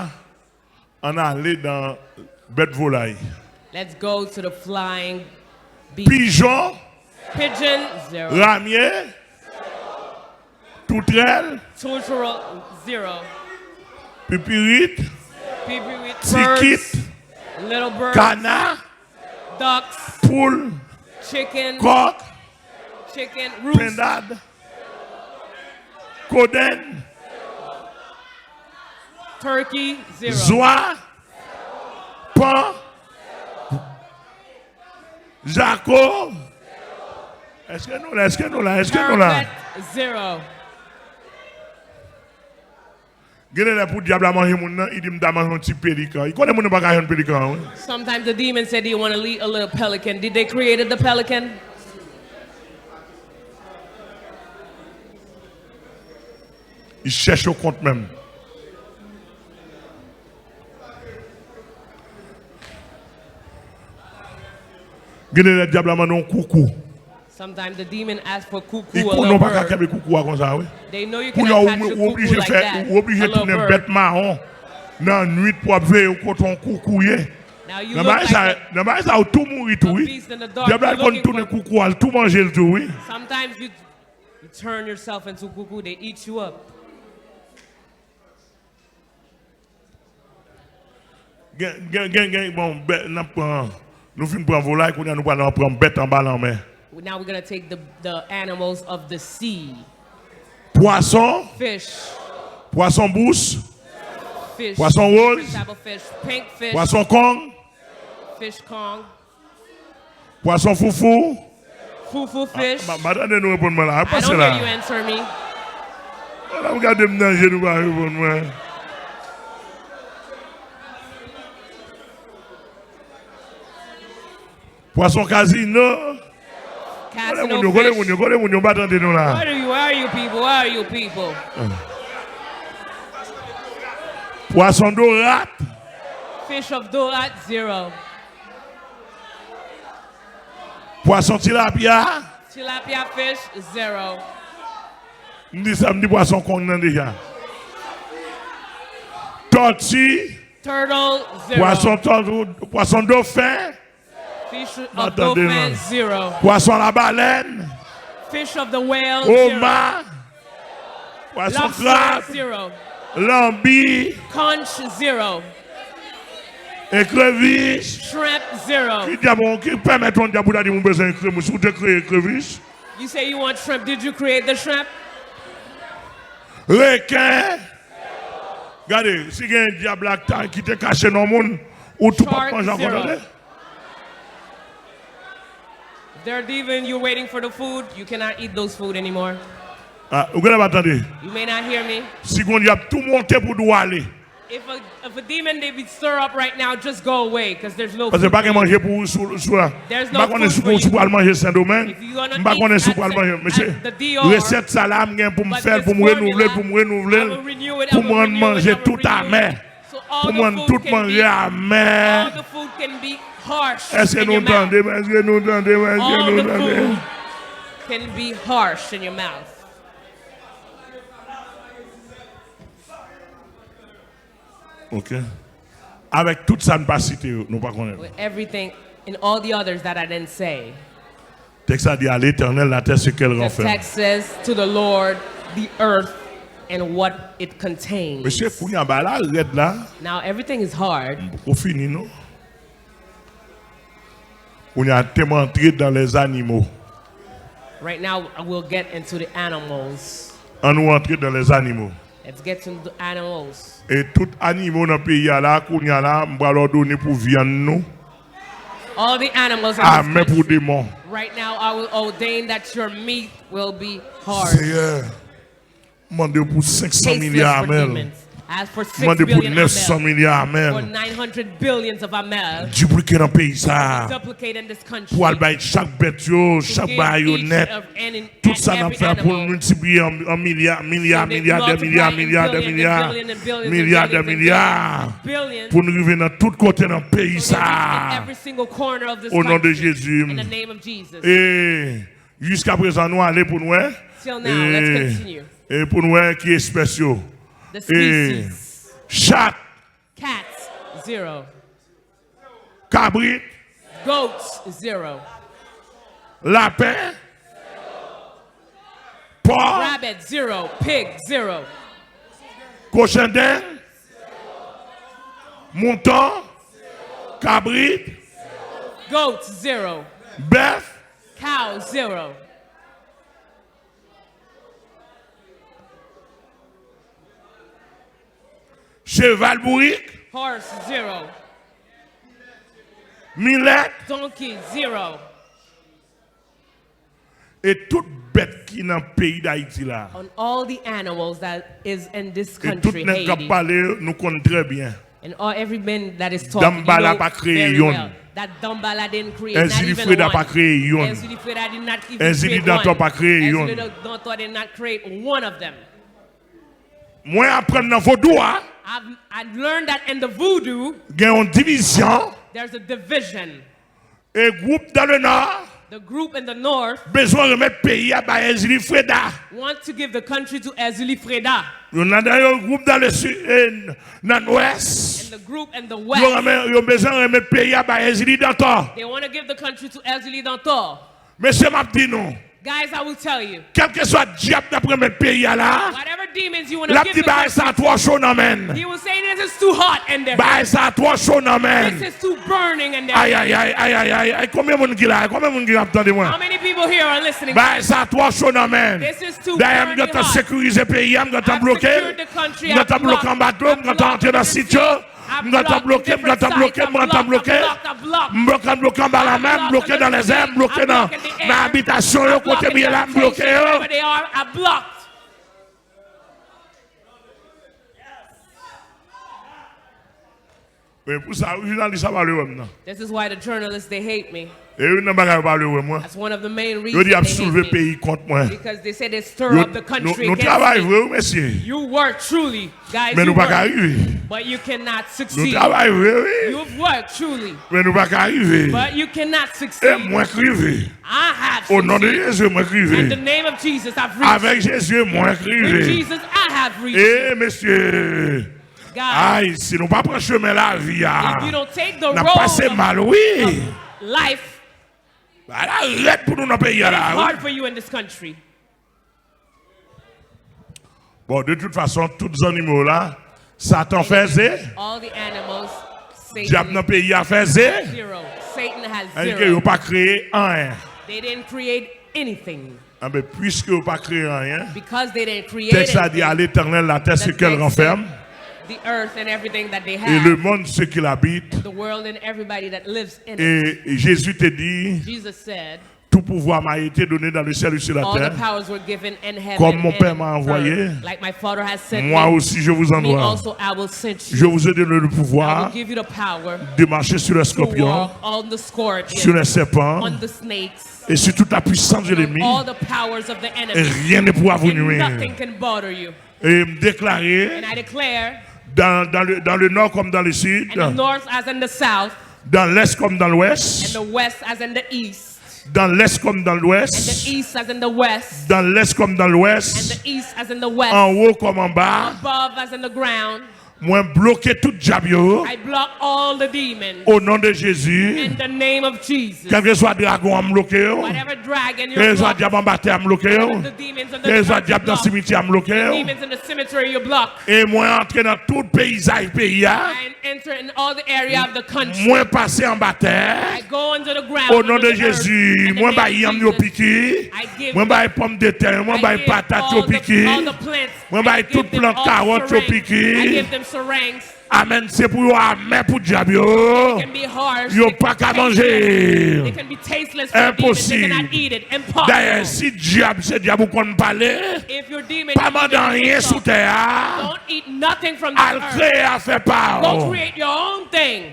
ann ale nan bèt volay. Let's go to the flying beast. Pijon. Pigeon, zero. Ramye. Toutrèl. Toutrèl, zero. Pipirit. Pipirit, tikit. Birds, little birds. Kana. Ducks. Poul. Chicken. Kòk. Chicken, roost. Pendad. Kodenn. Turkey, zero. Zwa. Pan. Jako. Èske nou la? Èske nou la? Èske nou la? Parrot, zero. Gen de lè pou dyab la manje moun nan, li di m ta manje yon ti pelikan. Li konnen moun nan pa ka jwenn pelikan an, wi. Sometimes the demon said he want to eat a little pelican. Did they created the pelican? Li chèche w kont menm. Gen de lè dyab la mande yon koukou. Sometimes the demon asks for cuckoo, a little bird. Li konnen w pa ka kenbe koukou a konsa, wi. They know you cannot catch a cuckoo like that, a little bird. Kounye a ou, ou oblije fè, ou oblije tounen bèt mawon nan nwit pou w ap veye w kote yon koukou ye. Now you look like a, a beast in the dark, you're looking for. Nan bagay sa, nan bagay sa, ou tou mouri tou, wi. Dyab la konn tounen koukou a, l tou manje l tou, wi. Sometimes you, you turn yourself into cuckoo, they eat you up. Gen, gen, gen, gen, bon, bèt, n ap pran, nou fin pran volay, kounye a nou pral pran bèt anba lanmè. Now we're gonna take the, the animals of the sea. Pwason. Fish. Pwason bous. Fish. Pwason woz. Different type of fish. Pink fish. Pwason kong. Fish kong. Pwason foufou. Foufou fish. Ah, m pa tande nou reponn mwen la. Pase la. I don't hear you answer me. Wala, w gade m nan je, nou pa reponn mwen. Pwason kazino. Kole moun yo, kole moun yo, kole moun yo, m pa tande nou la. Where are you, where are you people? Where are you people? Pwason dorat. Fish of dorat, zero. Pwason tilapya. Tilapia fish, zero. M di sa, m di pwason kong nan deja. Tòti. Turtle, zero. Pwason tò-, pwason dofen. Fish of dauphin, zero. Pwason labalèn. Fish of the whale, zero. Oma. Pwason krab. Lobster, zero. Lanbi. Conch, zero. Ekrevich. Shrimp, zero. Ki dyab, ki pèmèt yon dyab pou ta di moun bezwen ekrevich? Si w te kreye ekrevich. You say you want shrimp. Did you create the shrimp? Reken. Gade, si gen dyab la ki te kache nan moun, ou tou p ap manje ankò, tande. They're leaving, you're waiting for the food, you cannot eat those food anymore. Ah, ou genlè pa tande. You may not hear me. Si gen dyab tou monte pou dou ale. If a, if a demon, they be stir up right now, just go away, 'cause there's no food for you. Paske pa gen manje pou ou sou, sou la. There's no food for you. M pa konnen si w, si w pral manje Sendomeng. If you're gonna eat at Sen-, at the D O R, m pa konnen si w pral manje. Mesye, resèt sa la, m gen pou m fè l, pou m renouvle l, pou m renouvle l, pou m rann manje tout amè. But this morning, I will renew it, I will renew it. So all the food can be, all the food can be harsh in your mouth. Èske nou tande? Èske nou tande? Èske nou tande? All the food can be harsh in your mouth. Ok. Avèk tout sa n pa site yo, nou pa konnen yo. With everything and all the others that I didn't say. Tèks la di, à l'Éternel la terre, ce qu'elle renferme. The text says, "To the Lord, the earth and what it contains." Mesye, kounye a bagay la rèd la. Now everything is hard. M poko fini, non. Kounye a, te m antre dans les animaux. Right now, I will get into the animals. An nou antre dans les animaux. Let's get to the animals. E tout animo nan peyi a la, kounye a la, m pral òdone pou vyann nou. All the animals in this Amè pou country. Demon. Right now, I will ordain that your meat will be hard. Seyè, mande pou senk san milya Tasteless for amèl. Demons. As for six Mande pou billion nèf san milya amèl, for amèl. nine hundred billions of amèl, Diplike nan peyi sa a. Duplicate in this country. Pou al bay chak bèt yo, To chak give bagay yo each nèt. of any, Tout and sa n ap every fè pou animal. Miltipliye an milya, milya, So they milya, dè multiply milya, in milya, dè billions milya, and billions and milya, dè billions and milya. billions. Billions. Pou n rive nan tout kote nan peyi So they sa visit a. Every single corner of this Au nom de country. Jésus. In the name of Jesus. E jiska prezan nou ale pou n wè. Till now, let's E, continue. E pou n wè ki espès yo. The E species. Chat, Cats, zero. Kabrit, Goats, zero. Lapen, Pò, Rabbit, zero. Pig, zero. Kochendeng, Mouton, Kabrit, Goats, zero. Bèf, Cow, zero. Cheval Bourik, Horse, zero. Milèt, Donkey, zero. E tout bèt ki nan peyi Dayiti la. On all the animals that is in this E tout country, nèg k ap Haiti. Pale, nou konn trè byen. And all, every man that is talking, you Dambala know pa kreye very youn. Well that Dambala didn't create not Èzili even Freda one. Pa kreye youn. Èzili Freda did not even Èzili create Dantò one. Pa kreye youn. Èzili Dantò did not create one of them. Mwen aprann nan vodou a. I've, I learned that in the voodoo, Gen yon divizyon. There's a division. E gwoup dan le nò. The group in the north Bezwen remèt peyi a bay Èzili Freda. Want to give the country to Èzili Freda. Yo nan dan yo gwoup dan le sud, e, nan lwès. And the group in the Yo, west, renmen, yo bezwen remèt peyi a bay Èzili Dantò. They want to give the country to Èzili Dantò. Mesye, m ap di nou. Guys, I will tell you. Kèlkeswa dyab k ap remèt peyi a la. Whatever demons you want to L ap give di the bagay sa country, twò cho nan men n. He will say this is too hot in there. Bagay sa twò cho nan men n. This is too burning in there. Ay, ay, ay, ay, ay, ay, ay, konbyen moun ki la? Konbyen moun ki ap tande mwen? How many people here are listening? Bagay sa twò cho nan men n. This is too Dayè, m burning gentan hot. Sekirize peyi a, m gentan I've bloke l. Secured the country. M gentan I've bloke blocked, anba dlo, m I've gentan antre nan blocked sityo. I've M gentan blocked bloke, m different gentan sites. Bloke, m I've gentan blocked, bloke. I've blocked, I've blocked. M gentan bloke anba lanmè, m I've bloke blocked nan in the lèzè, air. M bloke I've nan blocked in the nan air. Abitasyon yo, I've blocked kote in the m ye la, m bloke habitation, yo. Wherever they are, I've blocked. Men pou sa, wi, jounalis la pa vle wè m nan. This is why the journalists, they hate me. E youn nan bagay yo pa vle wè mwen. That's one of the main Yo reasons di y ap they hate souleve me. Peyi kont mwen. Because they say they stir Yo, up the country nou, nou against travay me. Vre, wi, mesye. You work truly, guys. Men You nou pa ka work, rive. But you cannot Nou succeed. Travay vre, wi. You've worked truly, Men nou pa ka rive. But you cannot E succeed. Mwen k rive. I have O non de succeeded. Jezi, Mwen k rive. In the name of Jesus, I've reached. Avèk Jezi, Mwen k With rive. Jesus, I have reached. E mesye. Guys, Ay, si nou pa pran chemen lavi a, if you don't take the n ap pase road mal, wi. Of life, Bagay la rèd pou nou nan peyi a la, it's wi. Hard for you in this country. Bon, de tout fason, tout zannimo la, Satan fè ze. All the animals, Satan, Dyab nan peyi a fè ze. Zero. Satan has Èske yo zero. Pa kreye anyen? They didn't create anything. Anben, piske yo pa kreye anyen, Because they didn't create tèks la di, anything, à l'Éternel la terre, ce the qu'elle text said, renferme, The earth and everything that they et le have, monde, ce qu'il habite. The world and everybody that lives in it. Et Jésus te dit, Jesus said, Tout pouvoir m'a été donné dans le ciel et sur la All the terre. Powers were given in heaven Comme mon Père and m'a envoyé, earth. Like my Father has sent Moi me, aussi je vous Me envoie. Also I will send you. Je vous ai donné le I will pouvoir give you the power de marcher sur les to scorpions, walk on the scorpion, sur les serpents On the snakes, et sur toute la puissance de and l'ennemi. All the powers of the Et enemy. Rien ne pourra vous And nuire. Nothing can bother you. Et me déclarer, And I declare, dans, dans le, dans le nord comme dans le sud, In the north as in the south, dans l'est comme dans In l'ouest, the west as in the east, dans l'est comme dans In the l'ouest, east as in the west, dans l'est comme dans In l'ouest, the east as in the west, en haut comme en bas, Above as in the ground. Mwen bloke tout dyab yo. I block all the demons. Au nom de Jésus. In the name of Jesus. Kèlkeswa dragon an, m bloke yo. Whatever dragon you're Kèlkeswa blocked, dyab anba tè a, m bloke yo. Whatever the demons in the Kèlkeswa ground, you dyab nan block. Simityè a, m bloke The yo. Demons in the cemetery, you block. E mwen antre nan tout peyizaj peyi a. And enter in all the area of the country. Mwen pase anba tè. I go under the ground, under the earth, and the name of Jesus. O non de Jezi, mwen bay yanm yo piki. I give, mwen bay pòmdetè yo, mwen bay patat yo piki. I give all the, all the plants. Mwen bay tout plant kawòt yo piki. I give them all sarangs. Amèn. Se pou yo amè pou dyab yo. They can be harsh, they can be tasteless, they can be tasteless for demons, they cannot eat it. Impossible. Dayè, si dyab se dyab ou konn pale, pa mande anyen sou tè a. Don't eat nothing from the earth. Al kreye afè pa w. Go create your own thing.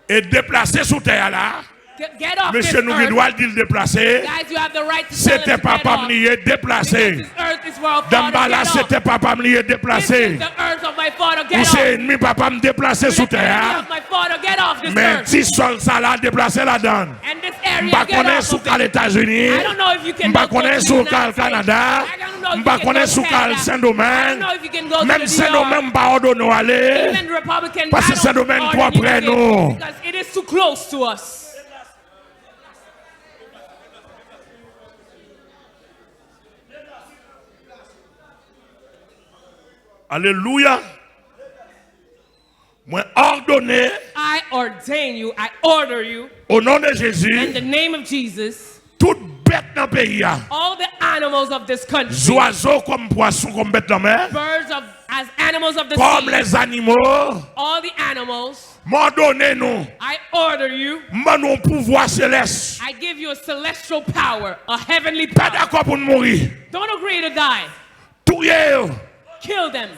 E deplase sou tè a la. Get, get off this earth. Mesye, nou gen dwa di l deplase. Guys, you have the right to tell him to get off. Se tè papa m li ye, deplase. Because this earth is for our father, get off. Danm ba la, se tè papa m li ye, deplase. This is the earth of my father, get off. Ou se ènmi papa m, deplase sou tè a. You're the enemy of my father, get off this earth. Men ti sòl sa la, deplase ladan l. And this area, get off of it. M pa konnen si w ka al Etazini. I don't know if you can go to the United States. M pa konnen si w ka al Kanada. I don't know if you can go to Canada. M pa konnen si w ka al Sendomeng. I don't know if you can go to the D R. Menm Sendomeng, m pa òdone w ale. Even Republican, I don't order you to leave. Paske Sendomeng twò prè nou. Because it is too close to us. Alelouya. Mwen òdone. I ordain you, I order you, o non de Jezi, in the name of Jesus, tout bèt nan peyi a, all the animals of this country, zwazo kòm pwason, kòm bèt lanmè, birds of, as animals of the sea, kòm lèzanimo, all the animals, m òdone nou, I order you, m ban nou yon pouvwa selès. I give you a celestial power, a heavenly power. Pa dakò pou n mouri. Don't agree to die. Touye yo. Kill them.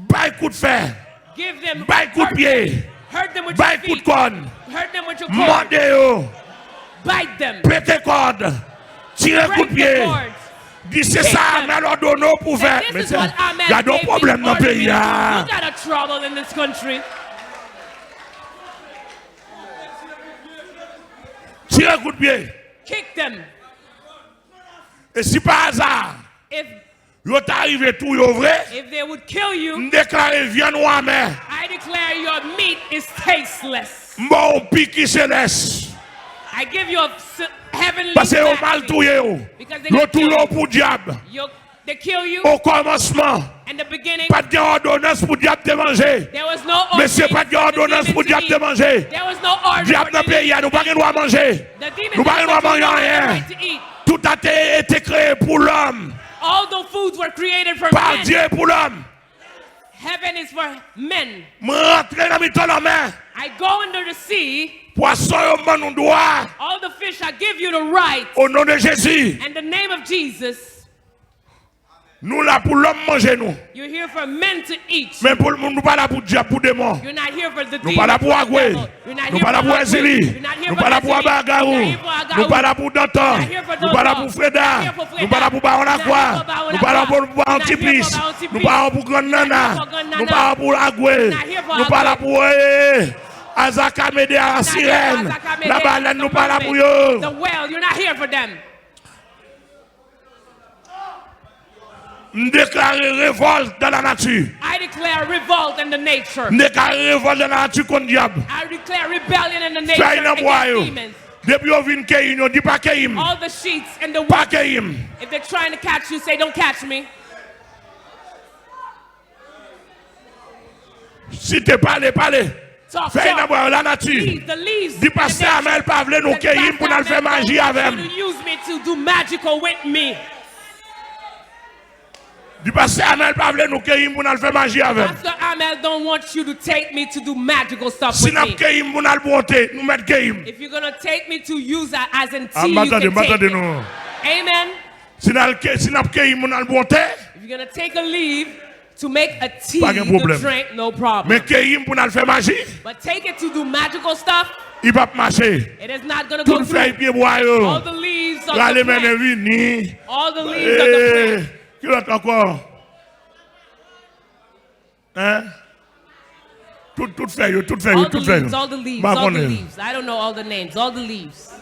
Bay kout fè. Give them, bay kout pye. Hurt, hurt them with your feet. Bay kout kòn. Hurt them with your cord. Mòde yo. Bite them. Pete kòd. Tire kout pye. Break the cords. Kick them. Di se sa Amèl òdone w pou fè. Say, this is what Amèl gave me order me to do. Mesye, gade yon pwoblèm nan peyi a. You got a trouble in this country. Tire kout pye. Kick them. E si pa aza, if yo ta rive touye w vre, if they would kill you, m deklare vyann ou amè. I declare your meat is tasteless. M ba w piki selès. I give you a s-, heavenly sacrifice. Paske yo mal touye w. Because they killed you. Yo touye w pou dyab. Yo, they kill you. Okòmansman, in the beginning, pa t gen òdonans pou dyab te manje. There was no ordinance for the demon to eat. Mesye, pa t gen òdonans pou dyab te manje. There was no order for the demon to eat. Dyab nan peyi a, nou pa gen dwa manje. The demon, they said you have no right to eat. Nou pa gen dwa manje anyen. Tout a te, te kreye pou lòm. All the foods were created for men. Pa Dye pou lòm. Heaven is for men. M rantre nan mitan lanmè. I go under the sea. Pwason yo, m ban nou dwa. All the fish, I give you the right. O non de Jezi. In the name of Jesus. Nou la pou lòm manje nou. You're here for men to eat. Men pou, nou pa la pou dyab, pou demon. You're not here for the demon, for the devil. Nou pa la pou Agwe. You're not here for Agwe. Nou pa la pou Ezili. You're not here for Ezili. Nou pa la pou Abagarou. You're not here for Agarou. Nou pa la pou Dantan. You're not here for Dantan. Nou pa la pou Freda. You're not here for Freda. Nou pa la pou Bawon Lakwa. You're not here for Bawon Tipis. Nou pa la pou Bawon Tipis. You're not here for Bawon Tipis. Nou pa la pou Grannanna. You're not here for Grannanna. Nou pa la pou Agwe. You're not here for Agwe. Nou pa la pou, eh, Azaka Mede a, Sirèn, Labalèn, nou pa la pou yo. You're not here for Azaka Mede, the Mermaid, the Whale. You're not here for them. M deklare revòlt dans la nature. I declare revolt in the nature. M deklare revòlt dans la nature kont dyab. I declare rebellion in the nature against demons. Fèy nan bwa yo. Depi yo vin keyi nou, di pa keyi m. All the sheets in the woods. Pa keyi m. If they're trying to catch you, say, "Don't catch me." Si te pale, pale. Talk, talk. Fèy nan bwa yo, lanati. Leaves, the leaves in the nature. Di pastè Amèl pa vle nou keyi m pou n al fè maji avè m. The pastor Amel don't want you to use me to do magical with me. Di pastè Amèl pa vle nou keyi m pou n al fè maji avè m. Pastor Amel don't want you to take me to do magical stuff with me. Si n ap keyi m pou n al bwonte, nou mèt keyi m. If you're gonna take me to use a-, as in tea, you can take it. Ah, m pa tande, m pa tande nou. Amen. Si n al ke-, si n ap keyi m pou n al bwonte, if you're gonna take a leaf, to make a tea to drink, no problem. Pa gen pwoblèm. Men keyi m pou n al fè maji, but take it to do magical stuff, li p ap mache. It is not gonna go through. Tout fèy pyebwa yo, all the leaves of the plant, rale mennen vini. All the leaves of the plant. Eh, ki lòt ankò? Hein? Tout, tout fèy yo, tout fèy yo, tout fèy yo. All the leaves, all the leeds, all the leaves. M pa konnen. I don't know all the names, all the leaves.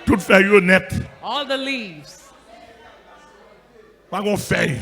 Tout fèy yo nèt. All the leaves. Pa gon fèy.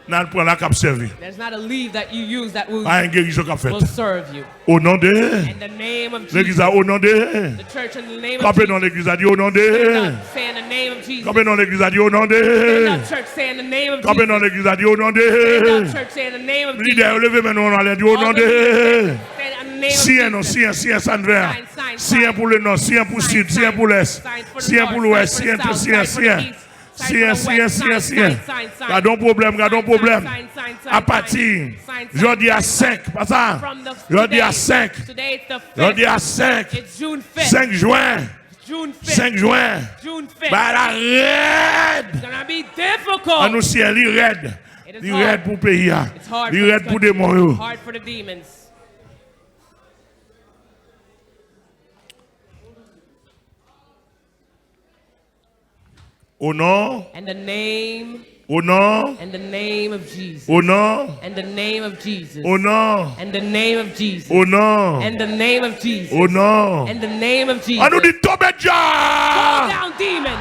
Nan pran la k ap sèvi. There's not a leaf that you use that will, Pa gen gerizon k ap will fèt. Serve you. O non de In the name of legliz Jesus. La, o non de. The church in the name Kanpe of non Jesus. Legliz la, di o non de. Stand up, say in the name of Jesus. Kanpe non Legliz la, di o non Stand de. up, church, say in the name of Kanpe non Jesus. Legliz la, di o non Stand up, de. church, say in the name of Lidè yo Jesus. Leve men nou anlè, di o All non the leaders, de. say in the name of Siyen non, Jesus. Siyen, Siyen Sanvè. Sign, sign, Siyen sign. Pou le nò, Siyen pou Sign, sid, Siyen sign. Pou lès. Sign for the Siyen north, Pou lwès, sign for Siyen the Pou south, Siyen, sign for the Siyen. east, sign Siyen, for the Siyen, west, Siyen, sign, Siyen. sign, sign, sign. Gadon pwoblèm, gadon pwoblèm. Sign, sign, sign, Apati sign, sign, sign. Jodi a senk, pa sa. From the Jodi a today, senk. Today it's the fifth. Jodi a senk. It's June fifth. Senk jwen. June fifth. Senk jwen. June fifth. Bagay la rèd. It's gonna be difficult. Annou Siyen, li rèd. It is Li hard. Rèd pou peyi a. It's hard Li for rèd this pou country. Demon yo. Hard for the demons. O non. And the name O non. And the name of Jesus. O non. And the name of Jesus. O non. And the name of Jesus. O non. And the name of Jesus. O non. And the name of Jesus. Annou di tonbe Fall djab. Down, demon.